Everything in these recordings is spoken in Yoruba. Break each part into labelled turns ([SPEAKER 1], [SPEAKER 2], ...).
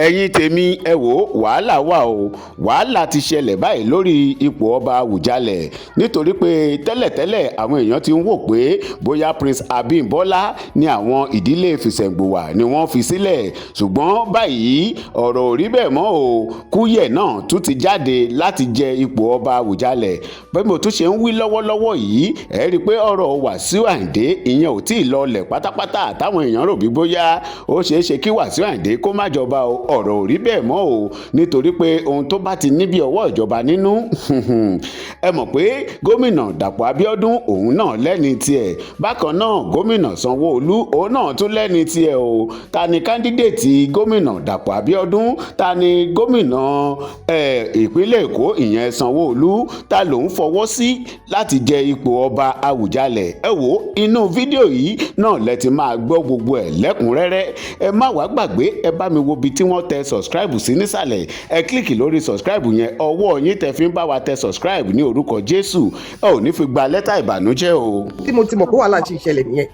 [SPEAKER 1] Ẹ̀yin tèmi, ẹ wò ó, wàhálà wà o. Wàhálà ti ṣẹlẹ̀ báyìí lórí ipò ọba Àwùjalẹ̀, nítorí pé tẹ́lẹ̀tẹ́lẹ̀, àwọn èèyàn ti ń wò pé bóyá Prince Abimbola ní àwọn ìdílé Fìṣẹ̀ngbùwà ni wọ́n fi sílẹ̀, ṣùgbọ́n báyìí ọ̀rọ̀ ò rí bẹ́ẹ̀ mọ́ o. Kúyẹ̀ náà tún ti jáde láti jẹ ipò ọba Àwùjalẹ̀. Bí mo tún ṣe ń wí lọ́wọ́lọ́wọ́ yìí, ẹ rí i pé ọ̀rọ̀ Wàsíù Àyìndé, ìyẹn ò tí ì lọlẹ̀ pátápátá. Táwọn èèyàn rò bí bóyá ó ṣeé ṣe kí Wàsíù Àyìndé kó má jọba o, ọ̀rọ̀ ò rí bẹ́ẹ̀ mọ́ o, nítorí pé ohun tó bá ti níbi ọwọ́ ìjọba nínú, ẹ mọ̀ pé gómìnà Dàpọ̀ Abíọ́dún, òun náà lẹ́ni tiẹ̀. Bákan náà, gómìnà Sanwó-Olú, òun náà tún lẹ́ni tiẹ̀ o. Ta ni candidate gómìnà Dàpọ̀ Abíọ́dún? Ta ni gómìnà ìpínlẹ̀ Èkó, ìyẹn Sanwó-Olú? Ta lòun fọwọ́ sí láti jẹ ipò ọba Àwùjalẹ̀? Ẹ wò, inú fídíò yìí náà lẹ ti máa gbọ́ gbogbo ẹ̀ lẹ́kùnrẹ́rẹ́. Ẹ má wàá gbàgbé, ẹ bá mi wo ibi tí wọ́n tẹ subscribe sí nísàlẹ̀. Ẹ click lórí subscribe yẹn. Ọwọ́ yín tẹ fi ń bá wa tẹ subscribe, ní orúkọ Jésù, ẹ ò ní fi gba lẹ́tà ìbànújẹ́ o.
[SPEAKER 2] Tí mo ti mọ̀ pé wàhálà ti ṣẹlẹ̀ nìyẹn.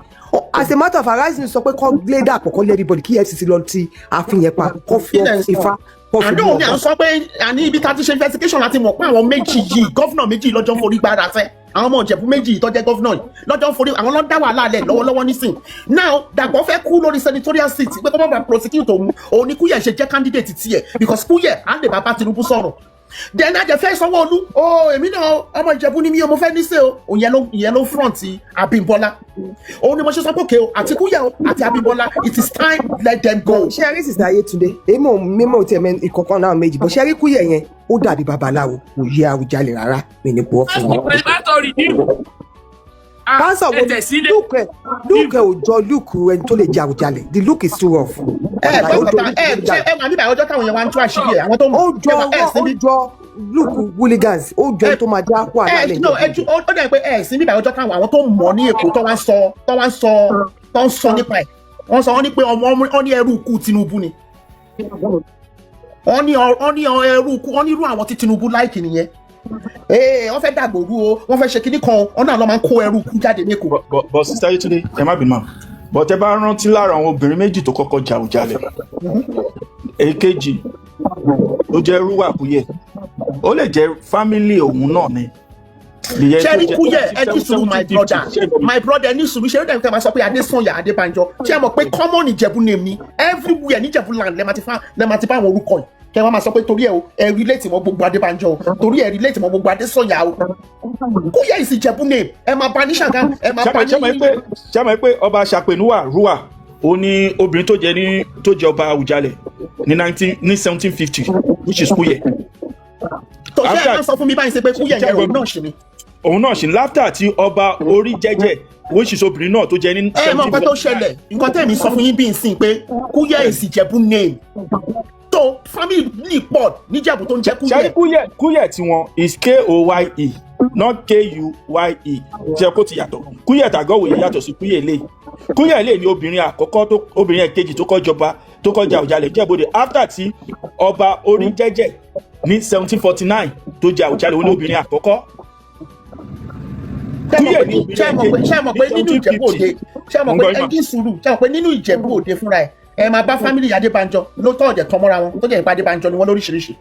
[SPEAKER 2] As a matter of fact, Rising sọ pé kọ́ lé Dàpọ̀, kọ́ lé everybody, kí EFCC lọ ti ààfin yẹn pa, kọ́ fi Ifá kọ́ fi
[SPEAKER 3] Àní òun ni à ń sọ pé àní ibi tá a ti ṣe investigation láti mọ̀ pé àwọn méjì yìí, governor méjì lọ́jọ́ ń forí gbára sẹ́. Àwọn ọmọ Ìjẹ̀bú méjì yìí tó jẹ́ governor yìí lọ́jọ́ ń forí, àwọn ló dá wàhálà lẹ̀ lọ́wọ́lọ́wọ́ nísìn. Now, Dàpọ̀ fẹ́ kú lórí senatorial seat pé kó má bàa prosecute òun. Òun ni Kúyẹ̀ ṣe jẹ́ candidate tiẹ̀, because Kúyẹ̀ á lè bá Tinubu sọ̀rọ̀. Then ajẹ́fẹ́ Sanwó-Olú o, èmi náà ọmọ Ìjẹ̀bú ni mí o, mo fẹ́ níṣẹ́ o. Òun ìyẹn ló front Abímbọ́lá. Òun ni mo ṣe sọ pé òkè o, àti Kúyẹ̀ o àti Abímbọ́lá, it is time, let them go.
[SPEAKER 2] Ṣé ẹ rí, Sister Ayétúndé, èmi ò mímọ̀ tí ẹ mẹ ìkọ̀kan náà méjì bó ṣe rí. Kúyẹ̀ yẹn, ó dàbí babaláwo, kò yẹ Àwùjalẹ̀ rárá. Mi ní pọ̀ fún wọn. Pásọ̀ wo look ẹ ò jọ look ẹni tó lè jẹ Àwùjalẹ̀. The look is too rough.
[SPEAKER 3] Ẹ gbọ́, ẹ ṣe ẹ wà níbà ọjọ́ táwọn yẹn wá ń tú àṣírí ẹ, àwọn tó
[SPEAKER 2] Ó jọ ó jọ look hooligans, ó jọ ẹni tó máa já wàhálà
[SPEAKER 3] lẹ́yìn. Ẹ ó dẹ̀ pé ẹ sí níbà ọjọ́ táwọn àwọn tó mọ̀ ní Èkó tó wá ń sọ tó wá ń sọ tó ń sọ nípa ẹ̀, wọ́n sọ, wọ́n ní pé ọmọ wọ́n ní ẹrú ikú Tinubu ni. Wọ́n ní ẹrú ikú, wọ́n ní irú àwọn tí Tinubu like nìyẹn. Ee, wọ́n fẹ́ dàgbòrú o, wọ́n fẹ́ ṣe kinní kan, wọ́n náà lọ́ máa ń kó ẹrú ikú jáde ní Èkó.
[SPEAKER 4] But Sister Yetunde, ẹ má bínú mà, but ẹ bá rántí, lára àwọn obìnrin méjì tó kọ́kọ́ jà Àwùjalẹ̀, èkejì tó jẹ́ Rúwà Kúyẹ̀, ó lè jẹ́ family òun náà ni.
[SPEAKER 3] Ṣẹ́rí Kúyẹ̀, ẹ ní sùúrù, my brother, my brother, ẹ ní sùúrù. Ṣẹ́rí dàbí ká máa sọ pé Adésànyà, Adébánjọ, ṣé ẹ mọ̀ pé common Ìjẹ̀bú name ni everywhere ní Ìjẹ̀bú land? Lẹ́ẹ̀ máa ti bá àwọn orúkọ yìí, kẹ́ wọ́n máa sọ pé torí ẹ o, ẹ relate mọ́ gbogbo Adébánjọ o, torí ẹ relate mọ́ gbogbo Adésànyà o. Kúyẹ̀ is Ìjẹ̀bú name. Ẹ máa bá ní Ṣàgámù, ẹ máa bá ní.
[SPEAKER 4] Ṣé mọ̀ pé ọba Ṣàpènúwà Rúwà, ó ní obìnrin tó jẹ ní tó jẹ ọba Àwùjalẹ̀ ní nineteen ní 1750, which is Kúyẹ̀.
[SPEAKER 3] Tó ṣe é máa sọ fún mi báyìí ṣe pé Kúyẹ̀ yẹn, òun náà ṣì ni.
[SPEAKER 4] Òun náà ṣì ní láfítà tí ọba orí jẹ́jẹ́, which is obìnrin náà tó jẹ ní.
[SPEAKER 3] Ẹ mọ nǹkan tó ṣẹlẹ̀, nǹkan tẹ̀mí sọ fún yín bí n sìn pé Kúyẹ̀ is Ìjẹ̀bú name, tó family pọ̀ níjẹ̀bú tó ń jẹ́ Kúyẹ̀.
[SPEAKER 4] Ṣé Kúyẹ̀, Kúyẹ̀ tiwọn is Koye, not Kuye. Ṣe kó ti yàtọ̀? Kúyẹ̀ tàgọ́wòye yàtọ̀ sí Kúyẹ̀ lè. Kúyẹ̀ lè ní obìnrin àkọ́kọ́ tó, obìnrin ẹ̀kejì tó kọ́ jọba, tó kọ́ jẹ Àwùjalẹ̀ Ìjẹ̀bú-Òde after tí ọba orí jẹ́jẹ́ ní 1749 tó jẹ Àwùjalẹ̀, ó ní obìnrin àkọ́kọ́.
[SPEAKER 3] Kúyẹ̀ ní obìnrin. Ṣé mọ̀ pé nínú Ìjẹ̀bú Òde, ṣé mọ̀ pé, ẹ dín sùúrù, ṣé mọ̀ pé nínú Ìjẹ̀bú Òde fúnra ẹ̀, ẹ máa bá family Adébánjọ ló tọ́ ọ̀jẹ̀ tán mọ́ra wọn, tó jẹ́ ìpa Adébánjọ ni wọ́n lóríṣiríṣi.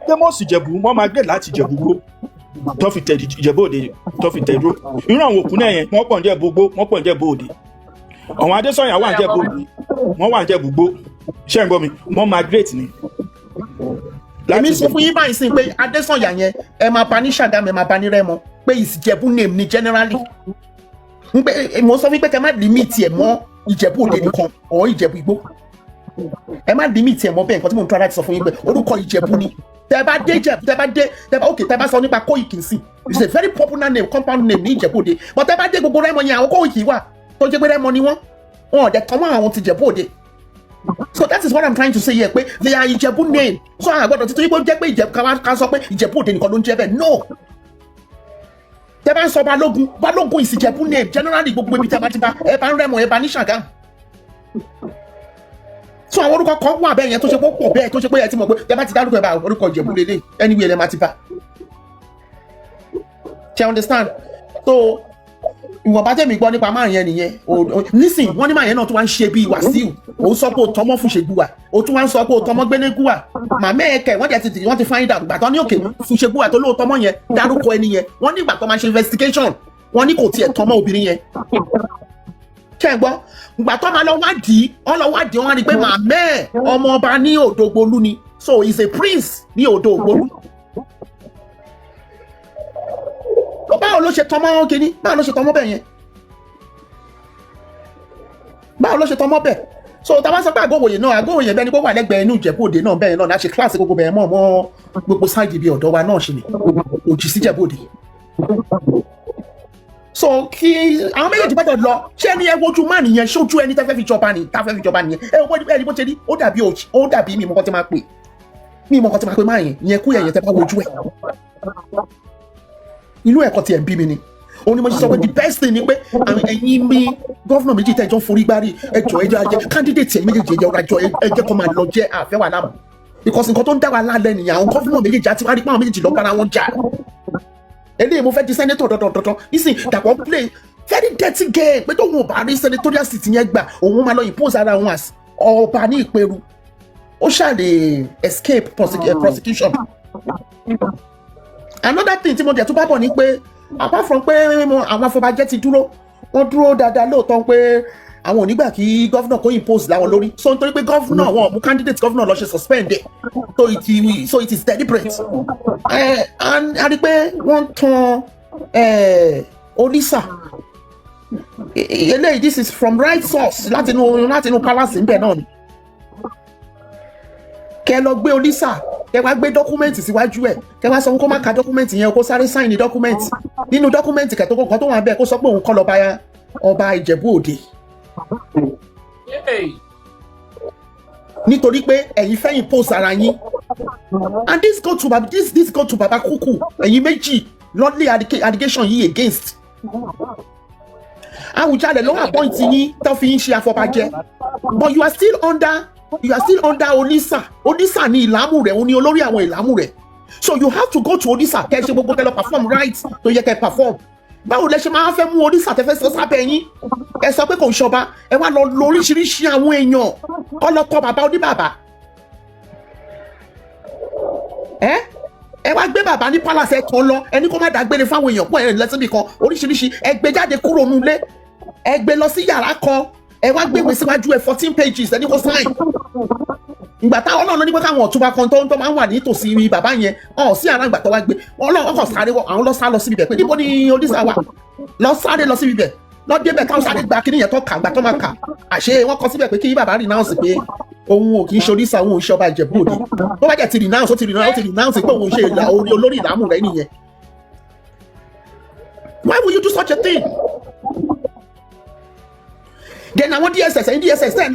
[SPEAKER 4] Famous Ìjẹ̀bú, wọ́n máa gbé láti Ìjẹ̀bú gbó tó fi tẹ̀ Ìjẹ̀bú Òde, tó fi tẹ̀ dúró. Irú àwọn òkú náà yẹn, wọ́n pọ̀ ní Ìjẹ̀bú gbó, wọ́n pọ̀ ní Ìjẹ̀bú Òde. Àwọn Adésànyà wà ní Ìjẹ̀bú Òde, wọ́n wà ní Ìjẹ̀bú gbó. Ṣé ń gbọ́ mi? Wọ́n migrate ni.
[SPEAKER 3] Èmi sọ fún yín báyìí sí pé Adésànyà yẹn, ẹ máa bá ní Ṣàgámù, ẹ máa bá ní Rẹ́mọ, pé Ìjẹ̀bú name ni generally. Ń pé mo sọ fún yín pé kẹ́ má limit ẹ̀ mọ́ Ìjẹ̀bú Òde nìkan ọ̀ Ìjẹ̀bú Igbó, ẹ má limit ẹ̀ mọ́ bẹ́ẹ̀. Nǹkan tí mo ń try láti sọ fún yín pé orúkọ Ìjẹ̀bú ni. Tẹ́ bá dé Ìjẹ̀bú, tẹ́ bá dé, tẹ́ bá, ok, tẹ́ bá sọ nípa Kóìkì sí, it's a very popular name, compound name ní Ìjẹ̀bú Òde, but tẹ́ bá dé gbogbo Rẹ́mọ yẹn, àwọn Kóìkì wà tó jẹ́ pé Rẹ́mọ ni wọ́n, wọn ò dẹ̀ tọ́ mọ́ àwọn ti Ìjẹ̀bú Òde. So that is what I'm trying to say here, pé they are Ìjẹ̀bú name. So àwọn àgbọ̀dọ̀ títí pé ó jẹ́ pé Ìjẹ̀bú, ká sọ pé Ìjẹ̀bú Òde nìkan ló ń jẹ́ bẹ́ẹ̀. No, tẹ́ bá ń sọ Balógun, Balógun is Ìjẹ̀bú name generally. Gbogbo ibi tẹ́ bá ti bá, ẹ bá ń Rẹ́mọ, ẹ bá ní Ṣàgámù. So àwọn orúkọ kan wà bẹ́ẹ̀ yẹn tó ṣe pé ó pọ̀ bẹ́ẹ̀, tó ṣe pé ẹ ti mọ̀ pé tẹ́ bá ti dárúkọ ẹ bá orúkọ Ìjẹ̀bú lélẹ̀, anywhere ẹ máa ti bá. Ṣe understand? So Ìwọ̀nba tẹ̀mí gbọ́ nípa máa yẹn nìyẹn. Nísìn wọ́n ní máa yẹn náà tún wá ń ṣe bíi Wàsíù. Òun sọ pé o tọmọ Fúṣègbùwà, o tún wá ń sọ pé o tọmọ Gbénégúwà. Màmá ẹ̀ kẹ̀ wọ́n jẹ́ ti wọ́n ti find out gbàtọ́ ní òkè Fúṣègbùwà tó lóòótọ́ mọ́ yẹn dárúkọ ẹni yẹn. Wọ́n ní ìgbà tó máa ṣe investigation, wọ́n ní kò tiẹ̀ tọmọ obìnrin yẹn. Ṣé ẹ gbọ́? Ìgbà tó máa lọ wádìí, wọ́n lọ wádìí, wọ́n rí i pé màmá ẹ̀ ọmọ ọba ní Òdògbolú ni. So he is a prince ní Òdògbolú. Báwo ló ṣe tọmọ kínní? Báwo ló ṣe tọmọ bẹ́ẹ̀ yẹn? Báwo ló ṣe tọmọ bẹ́ẹ̀? So tá a bá sọ pé Àgọ́wòye náà, Àgọ́wòye bẹ́ẹ̀ ni pé ó wà lẹ́gbẹ̀ẹ́ inú Ìjẹ̀bú Òde náà bẹ́ẹ̀ náà láti kíláàsì gbogbo bẹ́ẹ̀ mọ́ mọ́ gbogbo side ibi ọ̀dọ́ wa náà ṣe ni òjì sí Ìjẹ̀bú Òde. So kí àwọn méjèèjì gbọ́dọ̀ lọ. Ṣé ẹni ẹ wojú má nìyẹn? Ṣojú ẹni tẹ́ fẹ́ fi jọba ni, tá fẹ́ fi jọba nìyẹn? Ẹ wo ẹni bó ṣe rí, ó dàbí òjì, ó dàbí mi mọ̀ kọ́ tí máa pè, mi mọ̀ kọ́ tí máa pè má yẹn yẹn kú yẹn tẹ́ bá wojú ẹ̀, inú ẹ̀kọ́ tiẹ̀ ń bí mi ni. Òun ni mo ṣe sọ pé the best thing ni pé àwọn ẹ̀yin mi governor méjì tẹ̀jọ́ forí gbárí, ẹjọ́ ẹjọ́ ajẹ́ candidate ẹ̀yin méjèèjì, ẹjọ́ ọjọ́ ẹjẹ́ kọ́ máa lọ jẹ́ àfẹ́ wà láàmú, because nǹkan tó ń dá wa lálẹ́ nìyẹn. Àwọn governor méjèèjì àti wá rí pé àwọn méjèèjì lọ bára wọn jà. Eléyìí mo fẹ́ di senator dandan dandan nísìn. Dàpọ̀ play very dirty game pé tóun ò bá rí senatorial seat yẹn gbà, òun máa lọ impose ara òun as ọba ní Ìperu. Ó ṣàlè escape prosecution. Another thing tí mo dẹ̀ tún bá bọ̀ ni pé apart from pé àwọn afọbajẹ́ ti dúró, wọ́n dúró dáadáa lóòótọ́ pé àwọn ò ní gbà kí governor kó impose láwọn lórí. So nítorí pé governor wọn mú candidate governor lọ ṣe suspend ẹ̀, so it is deliberate. And a rí pé wọ́n tan Olisa eléyìí. This is from right source, látinú palace ńbẹ náà ni. Kẹ lọ gbé Olisa, kẹ wá gbé document síwájú ẹ, kẹ wá sọ fún kó má ka document yẹn, kó sáré sign ní document. Nínú document kẹtọ kọkàn tó wà bẹ́ẹ̀, kó sọ pé òun kọ́ lọ́ba ọba Ìjẹ̀bú Òde
[SPEAKER 5] Hey.
[SPEAKER 3] nítorí pé ẹ̀yin fẹ́ impose ara yín. And this go to Baba Kuku. Ẹ̀yin méjì lọ́lé allegation yìí against Awùjalẹ̀ ló appoint yín tó fi ń ṣe afọbajẹ, but you are still under Olisa. Olisa ní ìlàmù rẹ̀, òun ni olórí àwọn ìlàmù rẹ̀. So you have to go to Olisa, kẹ́ ẹ ṣe gbogbo, kẹ́ lọ perform right tó yẹ kẹ́ perform. Báwo lẹ ṣe máa fẹ́ mú Olisa tẹ́ fẹ́ sọ sábẹ́ yín? Ẹ sọ pé kò ń ṣọba, ẹ wá lọ lo oríṣiríṣi àwọn èèyàn kọ́ lọ kọ́ bàbá oníbàbà. Ẹ wá gbé bàbá ní palace, ẹ tán lọ, ẹni kó má dágbére fáwọn èèyàn pọ̀, ẹ lẹ́sìn kan oríṣiríṣi. Ẹ gbé jáde kúrò nulẹ̀, ẹ gbé lọ sí yàrá kan, ẹ wá gbéwèé síwájú ẹ, 14 pages, ẹni kó sign. Ìgbà táwọn náà ní pé káwọn ọ̀túnba kan tó máa ń wà nítòsí bàbá yẹn ọ̀ sí àrà, ìgbà tó wá gbé wọn ọkọ̀ sáré wọ àwọn lọ sá lọ síbi bẹ̀ pé níbo ni Olisa wà, lọ sáré lọ síbi bẹ̀, lọ débẹ̀ táwọn sáré gba kíní yẹn tó kà. Gbà tó máa kà, àṣé wọ́n kọ síbẹ̀ pé kí bàbá renounce pé òun ò kì í ṣe Olisa, òun ò ṣe ọba Ìjẹ̀bú Òde. Tó bá jẹ́ ti renounce, ó ti renounce pé òun ṣe ìlà olórí ìlàmù rẹ̀ nìyẹn. Why would you do such a thing? Then àwọn DSS, ẹ̀yin DSS tẹ́ ń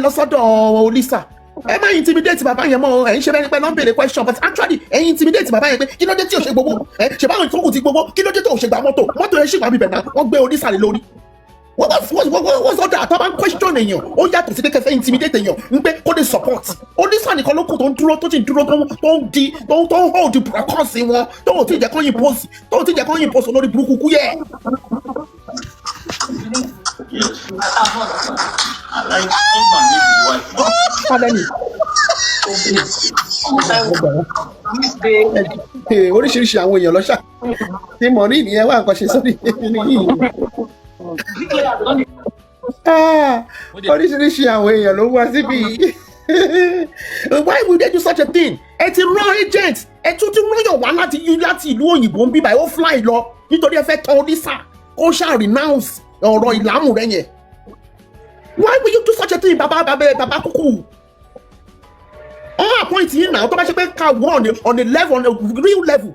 [SPEAKER 3] lọ sọ́dọ̀ Olisa, ẹ má intimidate bàbá yẹn mọ́. Ẹ ń ṣe bẹ́ẹ̀ ni pé lọ́n béèrè question, but actually ẹ̀yin intimidate bàbá yẹn pé kí ló dé tí ò ṣe gbowó ẹ ṣe, báwọn tó kù ti gbowó, kí ló dé tó ò ṣe gba mọ́tò? Mọ́tò yẹn ṣì wà bíbẹ̀ náà, wọ́n gbé Olisa lé lórí. What's all that? Tó bá ń question èèyàn, ó yàtọ̀ sí pé kẹfẹ́ intimidate èèyàn ń pé kó lè support. Olisa nìkan ló kù tó ń dúró, tó ti dúró, tó ń di tó ń hold the process wọn, tó ò tí jẹ́ kó impose, tó ò tí jẹ́ kó impose olórí burúkú kú yẹ.
[SPEAKER 5] Yes. I like husband need his wife now.
[SPEAKER 3] Fadẹ́ni. Oríṣiríṣi àwọn èèyàn lọ́ṣà tí mo rí ìyẹn wá nǹkan ṣe sórí yìí. Ah, oríṣiríṣi àwọn èèyàn ló wá síbí. Why would they do such a thing? Ẹ ti rán agent, ẹ tún ti rán yàn wá láti ìlú òyìnbó ń bíbá, ó fly lọ nítorí ẹ fẹ́ tán Olisa kó ṣáà renounce ọ̀rọ̀ ìlàmù rẹ yẹn. Why will you do such a thing? Bàbá bàbá bàbá kúkú all appoint yín náà, tó bá ṣe pé ká wọ́n on a level, on a real level,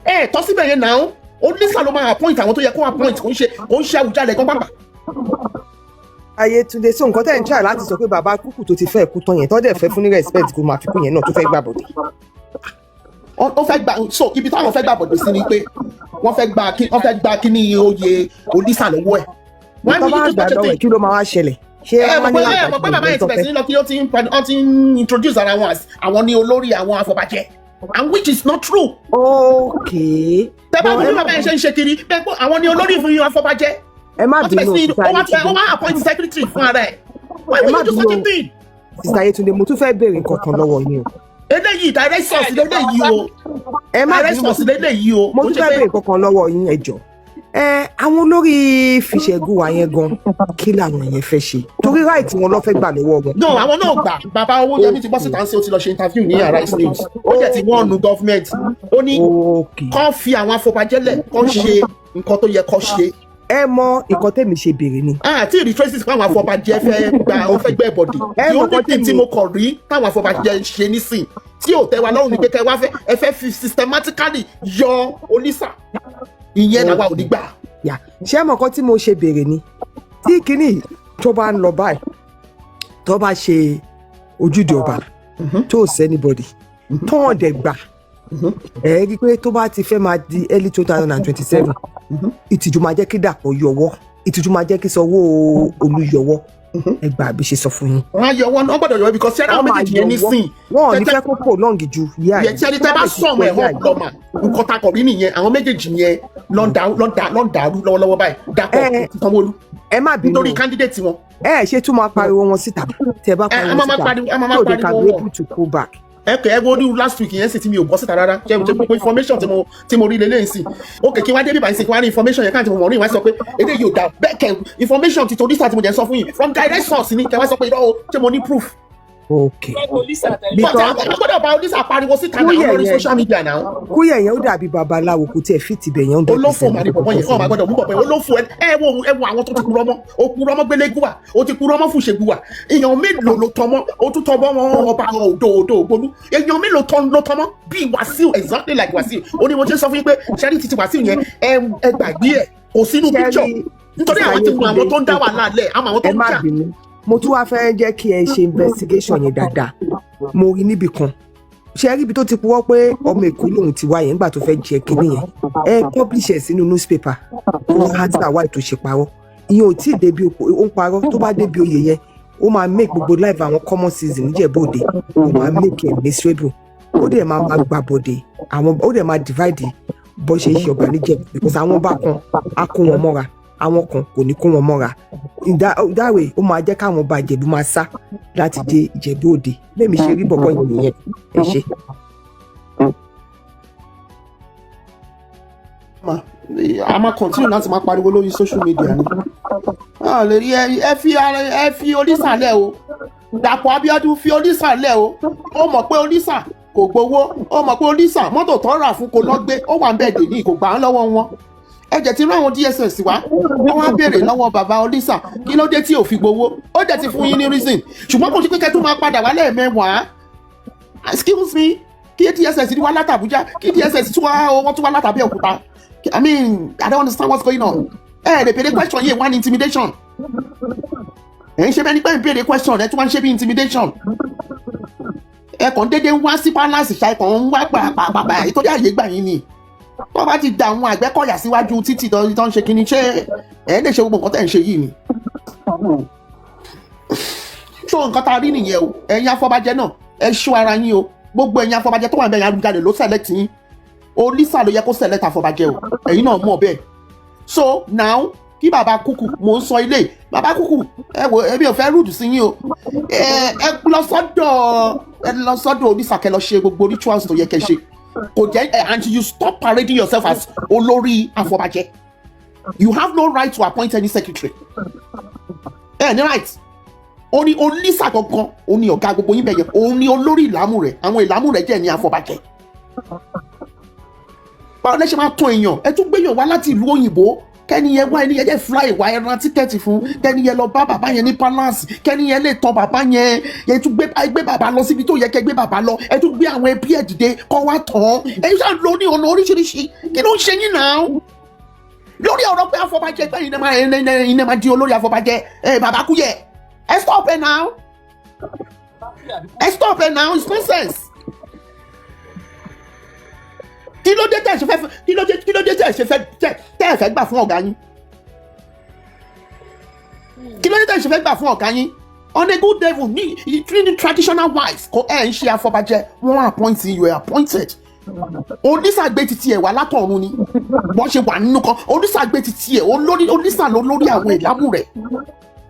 [SPEAKER 3] ẹ tọ́ síbẹ̀ yẹn náà. Olisa ló máa appoint àwọn tó yẹ kó appoint, kò ń ṣe Àwùjalẹ̀ gan pàpà.
[SPEAKER 2] Ayétúndé, so nǹkan tẹ́ ń try láti sọ pé bàbá kúkú tó ti fẹ́ kú tán yẹn, tó dẹ̀ fẹ́ fún ní respect, kó máa fi kú yẹn náà tó fẹ́ gbà bọ̀dẹ̀.
[SPEAKER 3] Ó fẹ́ gbà. So ibi táwọn fẹ́ gbà bọ̀dẹ̀ sí ni pé wọ́n fẹ́ gba kíní oyè Olisa lọ́wọ́ ẹ̀. Why
[SPEAKER 2] Tó
[SPEAKER 3] would
[SPEAKER 2] bá
[SPEAKER 3] you do
[SPEAKER 2] gbà
[SPEAKER 3] such a
[SPEAKER 2] lọ́wọ́ ẹ̀,
[SPEAKER 3] thing?
[SPEAKER 2] kí ló máa wá ṣẹlẹ̀? Ṣé
[SPEAKER 3] Ẹ
[SPEAKER 2] wọ́n
[SPEAKER 3] mọ̀
[SPEAKER 2] ní
[SPEAKER 3] pé ẹ mọ̀ pé bàbá yẹn ti bẹ̀rẹ̀ sí ní lọ kí ó ti ń introduce ara wọn as àwọn ní olórí àwọn afọbajẹ. and which is not true.
[SPEAKER 2] Ok.
[SPEAKER 3] Tẹ bá
[SPEAKER 2] But
[SPEAKER 3] wo
[SPEAKER 2] ẹ
[SPEAKER 3] bí
[SPEAKER 2] má
[SPEAKER 3] bàbá yẹn ṣe ń ṣe kiri bẹ́ẹ̀ pé àwọn ni olórí fún yín afọbajẹ.
[SPEAKER 2] Ẹ má
[SPEAKER 3] Wọ́n ti bẹ̀
[SPEAKER 2] bínú,
[SPEAKER 3] sí
[SPEAKER 2] Sister
[SPEAKER 3] ó wá tẹ ó
[SPEAKER 2] Yetunde.
[SPEAKER 3] wá appoint secretary fún ara ẹ̀. Why
[SPEAKER 2] Ẹ
[SPEAKER 3] would
[SPEAKER 2] má
[SPEAKER 3] you do such a
[SPEAKER 2] bínú o.
[SPEAKER 3] thing?
[SPEAKER 2] Sister Yetunde, mo tún fẹ́ béèrè nǹkan kan lọ́wọ́ yín o.
[SPEAKER 3] Eléyìí direct source lélẹ́yìí o.
[SPEAKER 2] Ẹ má
[SPEAKER 3] Direct
[SPEAKER 2] bínú,
[SPEAKER 3] source lélẹ́yìí o.
[SPEAKER 2] mo
[SPEAKER 3] Kò
[SPEAKER 2] tún
[SPEAKER 3] ṣe
[SPEAKER 2] fẹ́
[SPEAKER 3] pé
[SPEAKER 2] béèrè nǹkan kan lọ́wọ́ yín, ẹ jọ̀ọ́. Ẹ àwọn olórí Fìṣẹ̀gùwà yẹn gan, kí làwọn yẹn fẹ́ ṣe? Torí right wọn ló fẹ́ gbà lọ́wọ́ wọn.
[SPEAKER 3] No, àwọn náà gbà. Bàbá Owóyẹmí ti bọ́ síta ń ṣe, ó ti lọ ṣe interview ní Arise News. Ó dẹ̀ ti wọ́n nu government. Ó ní kán fi àwọn afọbajẹ́lẹ̀ kán ṣe nǹkan tó yẹ kán ṣe.
[SPEAKER 2] Ẹ mọ nǹkan tèmi ṣe béèrè ni.
[SPEAKER 3] Àti rí traces pé àwọn afọbajẹ fẹ́ gba, ó fẹ́ gbẹ́ bọ̀dì.
[SPEAKER 2] Ẹ
[SPEAKER 3] The
[SPEAKER 2] mọ
[SPEAKER 3] only
[SPEAKER 2] nǹkan
[SPEAKER 3] thing tí
[SPEAKER 2] tèmi
[SPEAKER 3] mo kàn rí táwọn afọbajẹ ń ṣe nísìn tí ò tẹ́ wa lọ́rùn ni pé kẹ́ wá fẹ́, ẹ fẹ́ fi systematically yọ Olísà, ìyẹn làwa ò ní gbà.
[SPEAKER 2] Yà, ṣé mọ nǹkan tí mo ṣe béèrè ni, tí kinní tó bá ń lọ báyìí, tó bá ṣe ojúde ọba tó sí anybody tó hàn dẹ̀ gbà, ẹ rí i pé tó bá ti fẹ́ máa di early 2027, ìtìjú máa jẹ́ kí Dàpọ̀ yọwọ́, ìtìjú máa jẹ́ kí Sanwó-Olú yọwọ́. Ẹ gbà bí ṣe sọ fún yín.
[SPEAKER 3] Wọ́n á yọ wọn, wọ́n gbọ́dọ̀ yọ because ṣẹ́ra àwọn
[SPEAKER 2] Wọ́n máa
[SPEAKER 3] méjèèjì yẹn
[SPEAKER 2] yọwọ́.
[SPEAKER 3] nísìn
[SPEAKER 2] Wọn ò ní
[SPEAKER 3] tẹ́tẹ́
[SPEAKER 2] fẹ́ kó prolong ju yíyá
[SPEAKER 3] yẹ tí ẹni tẹ́ bá sọ̀mọ̀ ẹ̀ hàn lọ́mà, nǹkan ta kọ̀ rí nìyẹn. Àwọn méjèèjì yẹn ló ń dàrú lọ́wọ́lọ́wọ́ báyìí, Dàpọ̀ àti Sanwó-Olú,
[SPEAKER 2] Ẹ má bínú.
[SPEAKER 3] nítorí candidate wọn.
[SPEAKER 2] Ẹ ṣe tún máa pariwo wọn síta, tẹ bá
[SPEAKER 3] Ẹ
[SPEAKER 2] pariwo
[SPEAKER 3] a máa máa
[SPEAKER 2] síta
[SPEAKER 3] pariwo, a máa máa
[SPEAKER 2] so they can
[SPEAKER 3] pariwo
[SPEAKER 2] be
[SPEAKER 3] wọn.
[SPEAKER 2] able to pull back.
[SPEAKER 3] Ẹ kẹ ẹ wo ní last week yẹn sì tí mi ò bọ́ síta rárá, ṣe ṣe gbogbo information tí mo rí lélẹ́yìn sí. Ok, kí wá dé bíbá yìí sí, kí wá rí information yẹn káàtì mo mọ̀ rí, wá sọ pé eléyìí ò dà bẹ́ẹ̀ kẹ. Information ti torí sáà tí mo jẹ́ sọ fún yín from direct source ni, kẹ wá sọ pé irọ́ o. Ṣé mo ní proof?
[SPEAKER 2] Ok.
[SPEAKER 3] But
[SPEAKER 2] Because
[SPEAKER 3] a gbọ́dọ̀ bá Olisa pariwo síta náà
[SPEAKER 2] Kúyẹ̀
[SPEAKER 3] lórí
[SPEAKER 2] yẹn
[SPEAKER 3] social media náà.
[SPEAKER 2] Kúyẹ̀ yẹn, ó dàbí babaláwo, kò tiẹ̀ fit ibẹ̀ yẹn 100%.
[SPEAKER 3] Olófò mà ní bọ̀bọ̀ yẹn, ọ̀ máa gbọ́dọ̀ mú bọ̀bọ̀ yẹn. Olófò ẹ. Ẹ wo àwọn tó ti purọ́ mọ́. O purọ́ mọ́ Gbélégbùwà, o ti purọ́ mọ́ Fùṣègbùwà. Èèyàn mélòó ló tọ́ mọ́? O tún tọ́ mọ́ wọn ọba odò Ògbólú. Èèyàn mélòó tọ́ ló tọ́ mọ́ bíi Wàsíù? Exactly like Wàsíù. Ó ní mo ṣe sọ fún yín pé ṣẹ́rí títí Wàsíù yẹn, ẹ gbàgbé ẹ̀, kò sínú picture,
[SPEAKER 2] Ṣẹ́rí
[SPEAKER 3] nítorí àwọn ti mú àwọn tó ń dá wàhálà lẹ̀, àmọ́ àwọn tó
[SPEAKER 2] Ẹ
[SPEAKER 3] ń
[SPEAKER 2] má
[SPEAKER 3] jà.
[SPEAKER 2] bínú, mo tún wá fẹ́ jẹ́ kí ẹ ṣe investigation yẹn dáadáa. Mo rí níbì kan, ṣe rí ibi tó ti purọ́ pé ọmọ Èkó lòun ti wá yẹn nígbà tó fẹ́ jẹ kínní yẹn. Ẹ publish ẹ̀ sínú newspaper kó answer why tó ṣe parọ́. Ìyẹn ò tí ì débi ó ń parọ́. Tó bá débi oyè yẹn, ó máa make gbogbo life àwọn common citizen níjẹ̀bú Òde, ó máa make ẹ̀ miserable. Ó dẹ̀ máa gbà bọ̀dẹ̀ àwọn, ó dẹ̀ máa divide bó ṣe ń ṣe ọba níjẹ̀bú, because àwọn ọba kan á kó wọn mọ́ra, àwọn kan kò ní kó wọn mọ́ra. In that way, ó máa jẹ́ káwọn ọba Ìjẹ̀bú máa sá láti dé Ìjẹ̀bú Òde. Lẹ́mi ṣe rí bọ̀bọ̀ yẹn nìyẹn. Ẹ ṣe.
[SPEAKER 3] Ma a máa continue láti máa pariwo lórí social media ni. A lè rí ẹ. Ẹ fi ara ẹ, fi Olísà lẹ̀ o. Dàpọ̀ Abíọ́dún, fi Olísà lẹ̀ o. Ó mọ̀ pé Olísà kò gbowó, ó mọ̀ pé Olísà mọ́tò tó rà fún kò lọ gbé, ó wà ń bẹ̀ dè ní, kò gbà á lọ́wọ́ wọn. Ẹ jẹ́ ti rán àwọn DSS wá, wọ́n wá béèrè lọ́wọ́ bàbá Olísà kí ló dé tí ò fi gbowó. Ó jẹ́ ti fún yín ní reason, ṣùgbọ́n kò sí pé kẹ́ tó máa padà wá lẹ́ẹ̀mẹ́wàá. Excuse me, kí DSS wá láti Àbújá, kí DSS tún wá, wọ́n tún wá láti Abẹ́òkúta. I mean, I don't understand what's going on. Ẹ lè béèrè question yìí, one intimidation ẹ ń ṣe bẹ́ẹ̀ ni pé ń béèrè question ẹ tún wá ń ṣe bí intimidation. Ẹ kàn déédéé ń wá sí palace ṣá, ẹ kàn ń wá pàpàpàpà ìtọ́jú àyè gbà yín ni. Tó bá ti da àwọn Àgbẹ̀kọ̀yà síwájú títì tó ń ṣe kínní, ṣé ẹ lè ṣe gbogbo nǹkan tẹ̀ ń ṣe yìí ni? So nǹkan tá a rí nìyẹn o. Ẹ̀yin afọbajẹ náà, ẹ ṣọ́ ara yín o. Gbogbo ẹ̀yin afọbajẹ tó wà níbẹ̀ yẹn, Awùjalẹ̀ ló select yín. Olísà ló yẹ kó select afọbajẹ o. Ẹ̀yin náà mọ̀ bẹ́ẹ̀. So now, kí bàbá Kúkú, mò ń sọ ilé bàbá Kúkú, ẹ wò, èmi ò fẹ́ rude sí yín o. Ẹ lọ sọ́dọ̀ Olísà, kẹ́ lọ ṣe gbogbo rituals tó yẹ kẹ́ ṣe. Kò jẹ́ ẹ, and you stop parading yourself as olórí afọbajẹ. You have no right to appoint any secretary. Ẹ ní right. Ó ní Olísà gangan, ó ní ọ̀gá gbogbo yín bẹ̀yẹ, òun ní olórí ìlàmú rẹ̀. Àwọn ìlàmú rẹ̀ jẹ́ ní afọbajẹ. Báwo lẹ ṣe máa tún èèyàn? Ẹ tún gbéyàn wá láti ìlú òyìnbó, kẹ́ni yẹn wá, ẹni yẹn jẹ́ fly wá, ẹ ra ticket fún, kẹ́ni yẹn lọ bá bàbá yẹn ní palace, kẹ́ni yẹn lè tọ́ bàbá yẹn. Ẹ tún gbé bàbá lọ síbi tó yẹ kẹ́ gbé bàbá lọ. Ẹ tún gbé àwọn ẹbí ẹ̀ dìde kọ́ wá tán. Ẹ ṣáà lọ ní ọ̀nà oríṣiríṣi. Kí ló ń ṣe yín náà lórí ọ̀rọ̀ pé afọbajẹ pé iná máa di olórí afọbajẹ? Ẹ bàbá Kúyẹ̀, ẹ stop ẹ now, ẹ stop ẹ now. It's nonsense. Kí ló dé tẹ̀ ṣe fẹ́? Kí ló dé tẹ̀ ṣe fẹ́ tẹ́ ẹ fẹ́ gbà fún ọ̀gá yín? Kí ló dé tẹ̀ ṣe fẹ́ gbà fún ọ̀gá yín? On a good level ní ní traditional wise, kò ẹ̀ ń ṣe àfọbàjẹ́. Wọ́n appoint you, you are appointed. Onísàgbé titi ẹ̀ wá látọ̀run ni wọ́n ṣe wà nínú kan. Onísàgbé titi ẹ̀ olórí, onísà ló lórí àwọn ìlámù rẹ̀.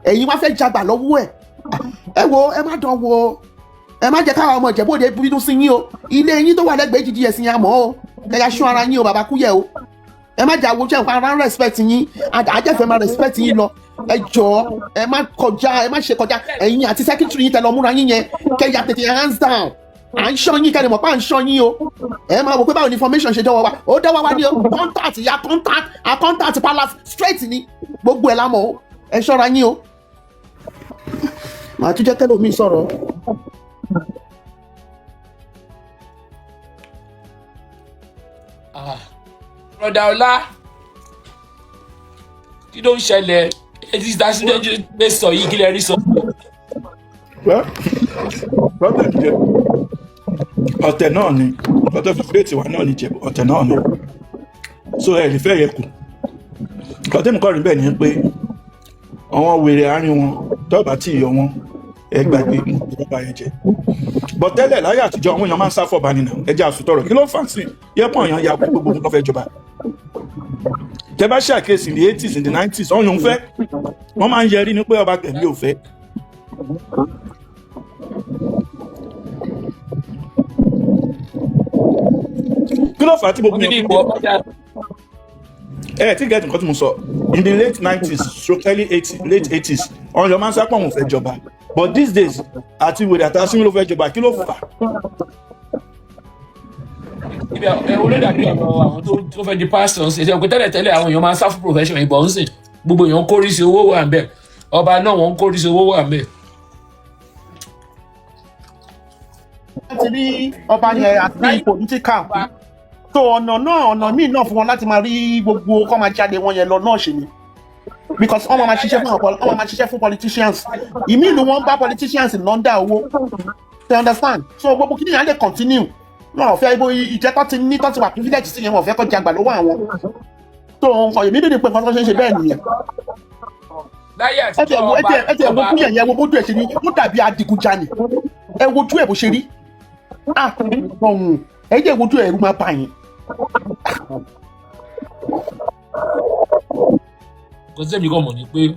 [SPEAKER 3] Ẹ̀yin wá fẹ́ jagbà lọ́wọ́ ẹ̀. Ẹ wo, ẹ má dán wo, ẹ má jẹ́ káwọn ọmọ Ìjẹ̀bú Òde bínú sí yín o. Ilé yín tó wà lẹ́gbẹ̀ẹ́ GDS yẹn àmọ́ o, kẹyà sún ara yín o. Bàbá Kúyẹ̀ o, ẹ má jà wo jẹ́ nǹkan ara ń respect yín, àjẹfẹ́ máa respect yín lọ. Ẹ jọ̀ọ́, ẹ má kọjá, ẹ má ṣe kọjá. Ẹ̀yin àti secretary yín tẹ lọ múra yín yẹn, kẹyà tètè hands down. À ń ṣọ́ yín, kẹ́ni mọ̀ pé à ń ṣọ́ yín o. Ẹ máa wò pé báwo ni information ṣe dọ́wọ́ wa. Ó dọ́wọ́ wa ní o. Contact ya contact a contact palace straight ni gbogbo ẹ̀ lámọ̀ o. Ẹ ṣọ́ra yín o. Màá tún jẹ́ kẹ́lòmíì sọ̀rọ̀.
[SPEAKER 6] Ah, Brother Ọlá, kí ló ń ṣẹlẹ̀? Ẹ ti dá sí lè sọ yìí, kí lè rí sọ.
[SPEAKER 4] Well, problem jẹ ọ̀tẹ̀ náà ni nǹkan tó fi create wa náà ni jẹ ọ̀tẹ̀ náà ni, so ẹ lè fẹ́ yẹ kù. Nǹkan tẹ́mi kọ́ rí bẹ́ẹ̀ ni pé àwọn wèrè àárín wọn tọ́ọ̀bà tí ì yọ wọn, ẹ gbàgbé ìjọba yẹn jẹ bọ́. Tẹ́lẹ̀ láyé àtijọ́, àwọn èèyàn máa ń sá fọba nínú ẹjẹ́ àsùtọ̀rọ̀. Kí ló fà á sí yẹ́pọ̀ èèyàn ya gbogbo nǹkan fẹ́ jọba? Tẹ bá ṣàkíyèsí, in the 80s, in the 90s, ọ̀yàn ń fẹ́, wọ́n máa ń yẹrí ní pé ọba kẹ̀mí ò fẹ́. Kí ló fà á tí gbogbo
[SPEAKER 6] Wọ́n ti ní
[SPEAKER 4] èèyàn
[SPEAKER 6] ipò ọba já.
[SPEAKER 4] Ẹ tí get nǹkan tí mo sọ? In the late 90s stroke early 80s, late 80s, ọ̀yàn èèyàn máa ń sápọ̀ wọn ò fẹ́ jọba, but these days, àti wèrè àtàsíwìn ló fẹ́ jọba. Kí ló fà á?
[SPEAKER 6] Ibi ẹ wo ló dàbí ọ̀rọ̀ àwọn tó fẹ́ di pastor ṣe ṣe pé tẹ́lẹ̀ tẹ́lẹ̀, àwọn èèyàn máa ń sá fún profession ìbọn ń sìn. Gbogbo èèyàn ń kórìí sí, owó wà ń bẹ̀. Ọba náà, wọ́n ń kórìí sí, owó wà ń bẹ̀.
[SPEAKER 3] Wọ́n ti rí ọba yẹn àti political tó ọ̀nà náà, ọ̀nà míì náà fún wọn láti máa rí gbogbo kọ́ máa jáde wọn yẹn lọ náà ṣe ni, because wọ́n máa ṣiṣẹ́ fún àwọn wọ́n máa ṣiṣẹ́ fún politicians. Ìmí ìlú wọn bá politicians lọ́ndà owó, they understand? So gbogbo kí nìyẹn lè continue wọn ò fẹ́ ibo ìjẹ́ tó ti ní tó ti wà privilege sí yẹn, wọn ò fẹ́ kó jagbà lọ́wọ́ àwọn tó nǹkan. Èmi dìde pé nǹkan tó ṣe ń ṣe bẹ́ẹ̀ nìyẹn.
[SPEAKER 6] Láyé
[SPEAKER 3] Ẹ tiẹ̀
[SPEAKER 6] àtijọ́,
[SPEAKER 3] wo, ẹ
[SPEAKER 6] ọba
[SPEAKER 3] tiẹ̀ ẹ tiẹ̀ wo
[SPEAKER 6] ọba
[SPEAKER 3] Kúyẹ̀ yẹn, wo bójú ẹ̀ ṣe ní, ó dàbí adigunjalè. Ẹ wojú ẹ̀ bó ṣe rí. Ah, ọ̀hún, ẹ jẹ́ wojú ẹ̀, ẹ̀rù máa bà yín.
[SPEAKER 6] Nǹkan tí èmi kàn mọ̀ ni pé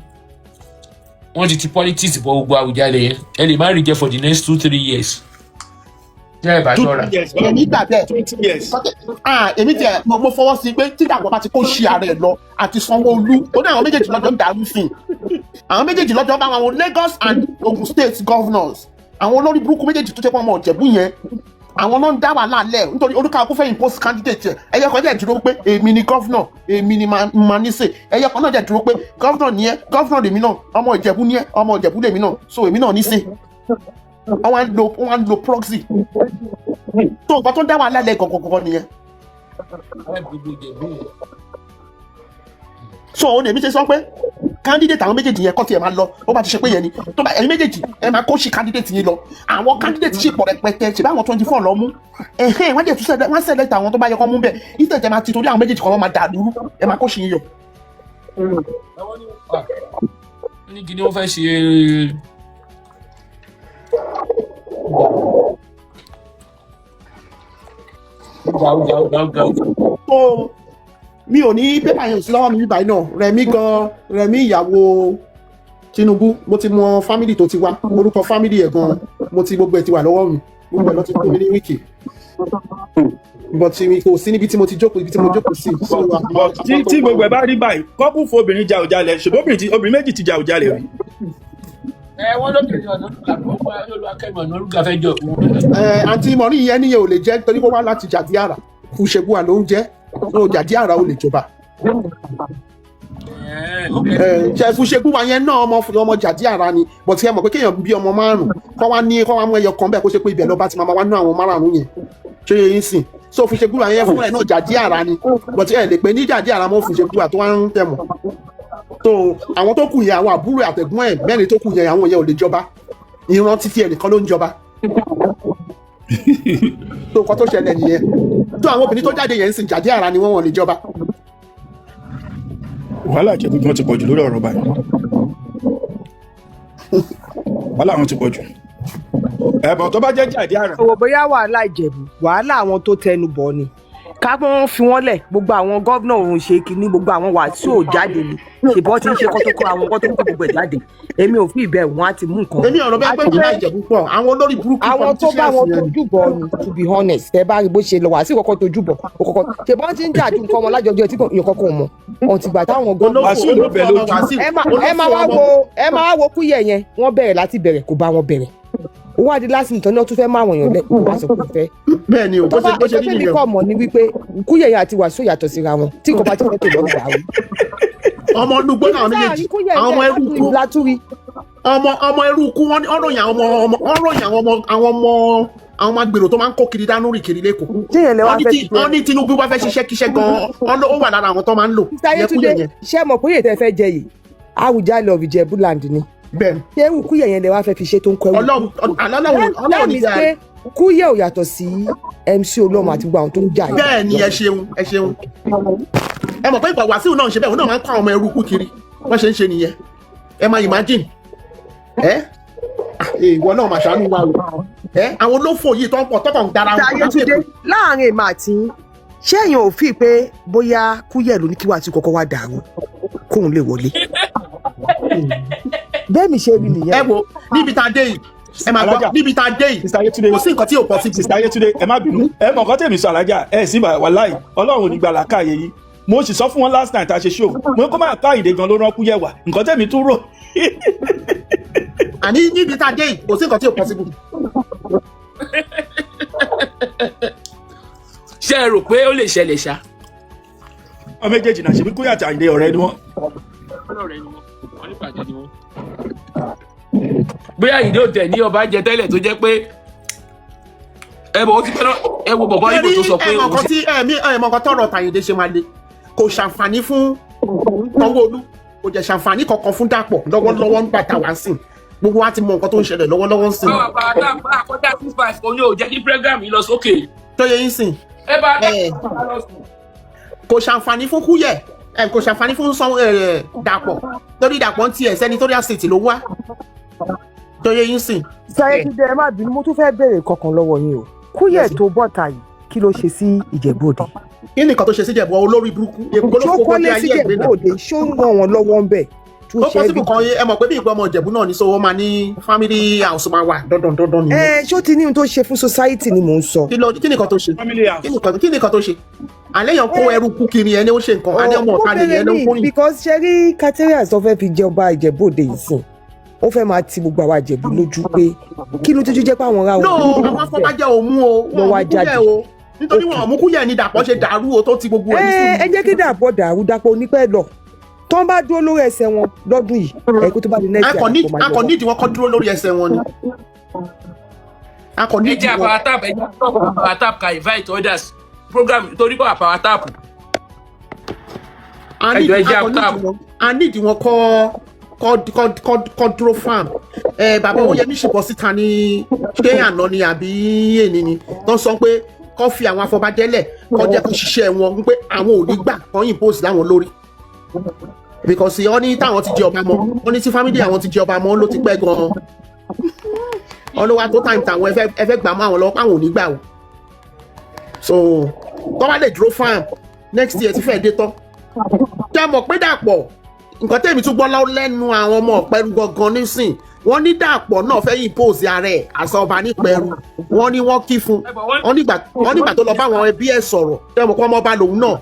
[SPEAKER 6] wọ́n ti ti politics bọ gbogbo Àwùjalẹ̀ yẹn. Ẹ lè má rí jẹ for the next 2-3 years tẹ́ ẹ bá
[SPEAKER 4] Two
[SPEAKER 6] ṣọ́ra.
[SPEAKER 4] years?
[SPEAKER 3] Èmi gbà bẹ́ẹ̀.
[SPEAKER 4] 20 years.
[SPEAKER 3] Ah, èmi tiẹ̀ mo fọwọ́ sí pé tí Dàpọ̀ bá ti kó ṣe ààrẹ lọ àti Sanwó-Olú, ó ní àwọn méjèèjì lọ́jọ́ ń dàrú sí i. Àwọn méjèèjì lọ́jọ́ bá àwọn Lagos and Ogun State governors, àwọn olórí burúkú méjèèjì tó ṣe pé ọmọ Ìjẹ̀bú yẹn, àwọn náà ń dá wàhálà lẹ̀ nítorí olúkàkú fẹ́ impose candidate ẹ̀. Ẹyẹ kan dẹ̀ dúró pé èmi ni governor, èmi ni ma ní sè. Ẹyẹ kan náà dẹ̀ dúró pé governor ni ẹ, governor lèmi náà, ọmọ Ìjẹ̀bú ni ẹ, ọmọ Ìjẹ̀bú lèmi náà, so èmi náà ní sè. Wọ́n á ń lo proxy tó nǹkan tó ń dá wàhálà lẹ̀ gọ̀gọ̀gọ̀ nìyẹn.
[SPEAKER 6] Gbogbo Ìjẹ̀bú yẹn.
[SPEAKER 3] So òun èmi ṣe sọ pé candidate àwọn méjèèjì yẹn kọ́ tiẹ̀ máa lọ. Ó bá ti ṣe pé yẹn ni tó bá ẹ̀yin méjèèjì, ẹ máa kó sí candidate yín lọ. Àwọn candidate sì pọ̀ rẹpẹtẹ, ṣe bá àwọn 24 lọ mú ẹ̀hẹ́n, wọ́n dẹ̀ tún select, wọ́n select àwọn tó bá yẹ kó mú bẹ́ẹ̀. Instead ẹ máa ti torí àwọn méjèèjì kan, wọ́n máa dà lúrú, ẹ máa kó sí yín yọ.
[SPEAKER 6] Àwọn ní wọ́n ní kí ni wọ́n fẹ́ ṣe. Ga ga ga ga.
[SPEAKER 3] So mi ò ní pépà yẹn ò sí lọ́wọ́ mi bíbáyìí náà. Rẹ̀mí gan, Rẹ̀mí ìyàwó Tinubu, mo ti mọ family tó ti wá, orúkọ family ẹ̀ gan, mo ti gbogbo ẹ̀ ti wà lọ́wọ́ mi, gbogbo ẹ̀ ló ti fún mi ní wíìkì, but mi kò sí níbi tí mo ti jókòó, ibi tí mo jókòó sí. So,
[SPEAKER 4] But tí gbogbo ẹ bá rí báyìí, kọ́pù fún obìnrin ja Àwùjalẹ̀, ṣùgbọ́n obìnrin méjì ti ja Àwùjalẹ̀ rí.
[SPEAKER 6] Ẹ wọ́n lóbìnrin ọ̀nà Olúwakẹ́mi Ọ̀nàlúgà fẹ́ jọ.
[SPEAKER 3] Ẹ àǹtí mọ̀rí yẹn níyẹn ò lè jẹ́ nítorí kó wá láti Jàdíàrà, Fùṣẹ̀gbùwà ló ń jẹ́, so Jàdíàrà ò lè jọba. Ẹ ṣe Fùṣẹ̀gbùwà yẹn náà, ọmọ Jàdíàrà ni, but ẹ mọ̀ pé kéèyàn bí ọmọ márùn kọ́ wá ní kọ́ wá mú ẹyọ kan bẹ́ẹ̀, kó ṣe pé ibẹ̀ lọ́ba ti máa wá ná àwọn márùn yẹn, ṣé yẹn ń sìn? So Fùṣẹ̀gbùwà yẹn fúnra ẹ̀ náà Jàdíàrà ni, but ẹ lè pè ní Jàdíàrà mọ́ Fùṣẹ̀gbùwà tó wá ń tẹ̀mọ̀. So àwọn tó kù yẹn, àwọn àbúrò àtẹ̀gbọ́n ẹ̀ mẹ́rin tó kù yẹn, àwọn yẹn ò lè jọba. Ìran títí ẹnìkan ló ń jọba. Tó nǹkan tó ṣẹlẹ̀ nìyẹn. Tó àwọn obìnrin tó jáde yẹn ń sìn, Jàdíàrà ni wọ́n, wọ́n lè jọba.
[SPEAKER 4] Wàhálà Ìjẹ̀bú gan ti pọ̀jù lórí ọ̀rọ̀ báyìí. Wàhálà wọn ti pọ̀ jù. Ẹ̀bọ̀n tó bá jẹ́ jáde àrà.
[SPEAKER 2] Owó bóyá wàhálà Ìjẹ̀bú, wàhálà àwọn tó tẹnu bọ̀ ni, ká pé wọ́n fi wọ́n lẹ̀. Gbogbo àwọn gómìnà òun ṣe kínní, gbogbo àwọn Wàsíù ò jáde ni, ṣèbọ́ ti ń ṣe kó tó kó àwọn kó tó kó gbogbo ẹ̀ jáde. Èmi ò fi ìbẹ̀ wọ́n á ti mú nǹkan.
[SPEAKER 3] Èmi ọ̀rọ̀ bẹ́ẹ̀ pé
[SPEAKER 2] Àti
[SPEAKER 3] wàhálà
[SPEAKER 2] pé
[SPEAKER 3] Ìjẹ̀bú pọ̀, àwọn olórí burúkú
[SPEAKER 2] àwọn tó bá wọn
[SPEAKER 3] politicians yẹn.
[SPEAKER 2] tójú bọ̀ ni, to be honest, ẹ bá rí bó ṣe lọ, Wàsíù kọ́kọ́ tójú bọ̀, ó kọ́kọ́ ṣèbọ́n ti ń jà ju nǹkan wọn lájọjọ tí èèyàn kọ́kọ́ mọ̀ ọ̀tìgbà táwọn gómìnà.
[SPEAKER 4] Wàsíù ló bẹ̀ lójú.
[SPEAKER 2] Ẹ máa wá wo, ẹ máa wá wo Kúyẹ̀ yẹn, wọ́n bẹ̀rẹ̀ láti bẹ̀rẹ̀, kò bá wọn bẹ̀rẹ̀, ó wá di last minute náà tún fẹ́ máa wọ̀nyàn lẹ́ wá sọ pé ó fẹ́.
[SPEAKER 3] Bẹ́ẹ̀ ni o, bó
[SPEAKER 2] Tó
[SPEAKER 3] ṣe
[SPEAKER 2] bá
[SPEAKER 3] bó ṣe
[SPEAKER 2] ẹjọ́
[SPEAKER 3] rí
[SPEAKER 2] tèmi
[SPEAKER 3] nìyẹn.
[SPEAKER 2] kọ̀ mọ̀ ni wípé Kúyẹ̀ yẹn àti Wàsíù yàtọ̀ síra wọn, tí kò bá ti fẹ́ tó lọ́ọ́ gbà wí.
[SPEAKER 3] Ọmọ olùgbò náà méjèèjì, àwọn ọmọ ẹrú kú,
[SPEAKER 2] Látúrí.
[SPEAKER 3] ọmọ ẹrú kú. Wọ́n ròyìn àwọn ọmọ, wọ́n ròyìn àwọn ọmọ agbèrò tó máa ń kó kiri dánú rìn kiri lẹ́kọ̀ọ́.
[SPEAKER 2] Tí yẹn lẹ wá
[SPEAKER 3] Wọ́n ní
[SPEAKER 2] fẹ́
[SPEAKER 3] tí
[SPEAKER 2] fi
[SPEAKER 3] wọ́n ní Tinubu bá fẹ́ ṣiṣẹ́ kíṣẹ́ gan-an, wọ́n ló ó wà lára àwọn tó máa ń lò.
[SPEAKER 2] Mr. Yetunde,
[SPEAKER 3] Yẹn Kúyẹ̀ yẹn.
[SPEAKER 2] ṣé mọ̀ pé èyí tẹ́ fẹ́ jẹ yìí, Àwùjalẹ̀ of Ìjẹ̀bú land ni?
[SPEAKER 3] Bẹ́ẹ̀ ni.
[SPEAKER 2] Ṣé irú Kúyẹ̀ yẹn lẹ wá fẹ́ fi ṣe tó ń kọ́ ẹrú?
[SPEAKER 3] Ọlọ́run Ọlọ́run Ọlọ́run ní
[SPEAKER 2] That means pé Kúyẹ̀ ò yàtọ̀ sí MC Olúọmọ àti gbogbo àwọn tó ń jà yìí.
[SPEAKER 3] Bẹ́ẹ̀ ni, ẹ ṣeun, ẹ ṣeun. Ẹ mọ̀ pé ìgbà Wàsíù náà ń ṣe bẹ́ẹ̀, òun náà máa ń kọ́ àwọn ọmọ ẹrú kú kiri. Wọ́n ṣe ń ṣe nìyẹn. Ẹ máa imagine ẹ. Ah, ìwọ náà máa ṣàánú wa o. Ẹ àwọn olófò yìí tó ń pọ̀ tọkàn dára
[SPEAKER 2] Mr.
[SPEAKER 3] wọn.
[SPEAKER 2] Ayétúndé, láàrin èmi àti yín, ṣé èèyàn ò fi pé bóyá Kúyẹ̀ ló ní kí Wàsíù kọ́kọ́ wá dàrú kóun lè wọlé? Bẹ́ẹ̀ mi ṣe rí nìyẹn.
[SPEAKER 3] Ẹ wo níbi tá a dé yìí, ẹ máa gbọ́.
[SPEAKER 4] Alájà.
[SPEAKER 3] Níbi tá a dé yìí,
[SPEAKER 4] Mr. Ayétúndé,
[SPEAKER 3] kò sí nǹkan tí ò possible.
[SPEAKER 4] Sister Ayétúndé, ẹ má bínú. Ẹ mọ̀ nǹkan tèmi sọ, alájà ẹ sì bá wàláì, Ọlọ́run ò ní gbà làákàyè yìí. Mo sì sọ fún wọn last night tá a ṣe show, mo ní kó máa ká Àyìndé gan ló rán Kúyẹ̀ wá, nǹkan tèmi tún rò.
[SPEAKER 3] Àní níbi tá a dé yìí, kò sí nǹkan tí ò possible.
[SPEAKER 6] Ṣé ẹ rò pé ó lè ṣẹlẹ̀ ṣá?
[SPEAKER 4] Wọn méjèèjì náà ṣebí Kúyẹ̀ àti Àyìndé ọ̀rẹ́ ni wọ́n.
[SPEAKER 6] Ọlọ́rẹ̀ ni wọ́n, wọ́n ní pàdé ni wọ́n. Bóyá Àyìndé ò tẹ̀ ní ọba jẹ tẹ́lẹ̀, tó jẹ́ pé ẹ bọ̀ ó ti pẹ́ náà, ẹ wo bọ̀bọ̀ Ibo tó sọ pé
[SPEAKER 3] ẹ mọ̀
[SPEAKER 6] òun
[SPEAKER 3] nǹkan
[SPEAKER 6] ṣe
[SPEAKER 3] tí ẹ mọ̀ nǹkan tọrọ Tàyìndé ṣe máa le, kò ṣàǹfààní fún Sanwó-Olú, kò jẹ́ ṣàǹfààní kankan fún Dàpọ̀ lọ́wọ́lọ́wọ́. Ń bàtà wá sí, gbogbo wa ti mọ nǹkan tó ń ṣẹlẹ̀ lọ́wọ́lọ́wọ́ ń sìn.
[SPEAKER 6] Báwa bá a dá bá a kọjá 65, òun yóò jẹ́ kí program yìí lọ sókè.
[SPEAKER 3] Tó yẹ yín sìn.
[SPEAKER 6] Ẹ bá a dá
[SPEAKER 3] Eh.
[SPEAKER 6] lọ sùn.
[SPEAKER 3] Kò ṣàǹfààní fún Kúyẹ̀ ẹ, kò ṣàǹfààní fún Dàpọ̀, torí Dàpọ̀ ń tiẹ̀ senatorial seat ló wá. Tó yẹ yín sìn.
[SPEAKER 2] Mr. Ayétúndé, ẹ má bínú, mo tún fẹ́ béèrè kankan lọ́wọ́ yín o. Kúyẹ̀ tó bọ́ta yìí, kí ló ṣe sí Ìjẹ̀bú Òde?
[SPEAKER 3] Kí ni nǹkan tó ṣe sí Ìjẹ̀bú? Olórí burúkú Èkó ló
[SPEAKER 2] Ṣó
[SPEAKER 3] kó
[SPEAKER 2] kọ́lé
[SPEAKER 3] kọjá
[SPEAKER 2] sí
[SPEAKER 3] ayé ẹ̀gbẹ́
[SPEAKER 2] Ìjẹ̀bú
[SPEAKER 3] náà.
[SPEAKER 2] Òde? Ṣó ń ràn wọ́n lọ́wọ́ ń bẹ̀ tó
[SPEAKER 3] Ó
[SPEAKER 2] ṣe é
[SPEAKER 3] possible
[SPEAKER 2] bí?
[SPEAKER 3] kan. Ẹ mọ̀ pé bí ìpè ọmọ Ìjẹ̀bú náà ní, so wọ́n máa ní family house máa wà dandan dandan nìyẹn.
[SPEAKER 2] Ẹ ṣó ti ní ohun tó ṣe fún society ni mò ń sọ.
[SPEAKER 3] Kí ni nǹkan tó ṣe?
[SPEAKER 4] Family house.
[SPEAKER 3] Kí ni nǹkan tó ṣe? Àlẹ́ yẹn kó ẹrú kú kiri, ẹni ó ṣe nǹkan àní ọmọ
[SPEAKER 2] Mo
[SPEAKER 3] ọ̀tá nìyẹn
[SPEAKER 2] bẹ̀rẹ̀
[SPEAKER 3] ló ń
[SPEAKER 2] ní
[SPEAKER 3] kó yìí.
[SPEAKER 2] because ṣe rí Caterias tó fẹ́ fi jẹ ọba Ìjẹ̀bú Òde yìí sìn, ó fẹ́ máa ti gbogbo àwa Ìjẹ̀bú lójú pé kí ló tójú jẹ́ pé àwọn ará
[SPEAKER 3] No, àwọn afọbajẹ ò mú o,
[SPEAKER 2] Ló
[SPEAKER 3] wọn ò
[SPEAKER 2] wá
[SPEAKER 3] mú Kúyẹ̀
[SPEAKER 2] jáde.
[SPEAKER 3] o, nítorí wọn ò mú Kúyẹ̀ ní Dàpọ̀ ṣe dàrú o, tó ti gbogbo ẹ̀ ní
[SPEAKER 2] ẹ
[SPEAKER 3] sùúrù.
[SPEAKER 2] Ẹ jẹ́ kí Dàpọ̀ dàrú, Dàpọ̀ onípẹ́ lọ, tó ń bá dúró lórí ẹsẹ̀ wọn lọ́dún yìí, ẹ kó tó bá di next year, Dàpọ̀ máa
[SPEAKER 3] A kàn
[SPEAKER 2] yọ.
[SPEAKER 3] nídìí wọn kọ́ dúró lórí ẹsẹ̀ wọn ni, a kàn
[SPEAKER 6] Ẹ
[SPEAKER 3] nídìí
[SPEAKER 6] jẹ́
[SPEAKER 3] wọn.
[SPEAKER 6] Power tap, ẹ jẹ́ power tap, ka invite others program torí kọ́ power tap.
[SPEAKER 3] A
[SPEAKER 6] Ẹ jọ̀ọ́, ẹ jẹ́
[SPEAKER 3] a kàn
[SPEAKER 6] tap.
[SPEAKER 3] nídìí wọn, a nídìí wọn kọ́ dúró farm. Ẹ bàbá Owóyẹmí ṣìbọ̀ síta ní ṣé àná ni àbí èní ni, tó ń sọ pé kọ́ fi àwọn afọbajẹ́lẹ̀, kọ́ jẹ́ kó ṣiṣẹ́ wọn, wípé àwọn ò ní gbà kọ́ impose láwọn lórí, because wọ́n ní táwọn ti jẹ ọba mọ́, wọ́n ní tí family àwọn ti jẹ ọba mọ́ ló ti pẹ́ gan-an, wọ́n ló wá tó time táwọn ẹ fẹ́ gbà mọ́ àwọn lọ́wọ́, páwọn ò ní gbà o. So tó bá lè dúró farm, next year ti fẹ́ dé tán. Ṣé mọ̀ pé Dàpọ̀, nǹkan tẹ̀mí tún gbọ́ lẹ́nu àwọn ọmọ Ọ̀pẹ̀rù gangan nísìn, wọ́n ní Dàpọ̀ náà fẹ́ impose ara ẹ̀ àṣà ọba nípẹ̀rù. Wọ́n ní wọ́n kí fún wọ́n nígbà tó lọ bá àwọn ẹbí ẹ̀ sọ̀rọ̀. Ṣé mọ̀ pé ọmọ ọba lòun náà?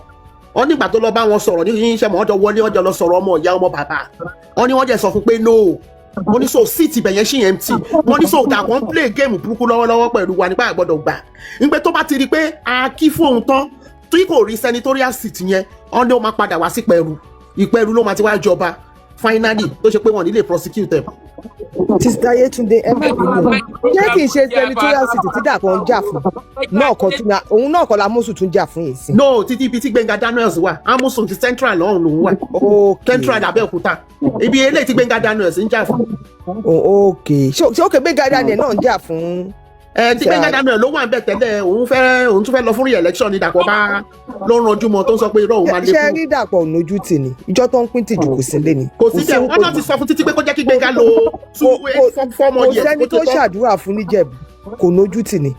[SPEAKER 3] Wọ́n nígbà tó lọ bá wọn sọ̀rọ̀ ní ṣe mọ̀, wọ́n jọ wọlé, wọ́n jọ lọ sọ̀rọ̀ ọmọ ìyá ọmọ bàbá. Wọ́n ní wọ́n jẹ́ sọ fún pé no. Wọ́n ní so seat ibẹ̀ yẹn ṣì empty. Wọ́n ní so Dàpọ̀ ń play game burúkú lọ́wọ́lọ́wọ́ pẹ̀lú wa nípa àgbọ̀dọ̀ gbà nígbà tó bá ti rí i pé a kí fún òun tán, tí kò rí senatorial seat yẹn, wọ́n ní ó máa padà wá sí Ìpẹ̀rù. Ìpẹ̀rù ló máa ti wá jọba finally, tó ṣe pé wọ́n ní lè prosecute them.
[SPEAKER 2] Sister Yetunde, ẹ má bínú o, ṣé kì í ṣe senatorial seat tí Dàpọ̀ ń jà fún náà kọ́ tún ní òun náà kọ́ la Mọ́sù tún jà fún yìí sí?
[SPEAKER 3] No, títí ibi tí Gbẹ̀ngà Daniels wà, Amusun ti central lọ́hùn lòún wà. Central Abẹ́òkúta, ibi eléyìí tí Gbẹ̀ngà Daniels ń jà fún.
[SPEAKER 2] Oh, ok, ṣé ok, Gbẹ̀ngà Daniel náà ń jà fún?
[SPEAKER 3] Ẹ ti Gbẹ́ngà Daniel ló wà ń bẹ̀ tẹ́lẹ̀, òun fẹ́, òun tún fẹ́ lọ fún re-election ní Dàpọ̀ bá ló ń ranjú mọ́, tó ń sọ pé irọ́, òun máa lé
[SPEAKER 2] Ṣé
[SPEAKER 3] kúrò.
[SPEAKER 2] rí Dàpọ̀ nójú tì ní ìjọ tó ń pín tìjú kò sí lé ni.
[SPEAKER 3] Kò sí bẹ́ẹ̀, wọ́n náà ti sọ fún títí pé kó jẹ́ kí Gbẹ́ngà lo two four more
[SPEAKER 2] Kò
[SPEAKER 3] years
[SPEAKER 2] sẹ́ni
[SPEAKER 3] kó
[SPEAKER 2] tó
[SPEAKER 3] tó tán.
[SPEAKER 2] ṣàdúrà fún níjẹ̀bù kò nójú tì ní.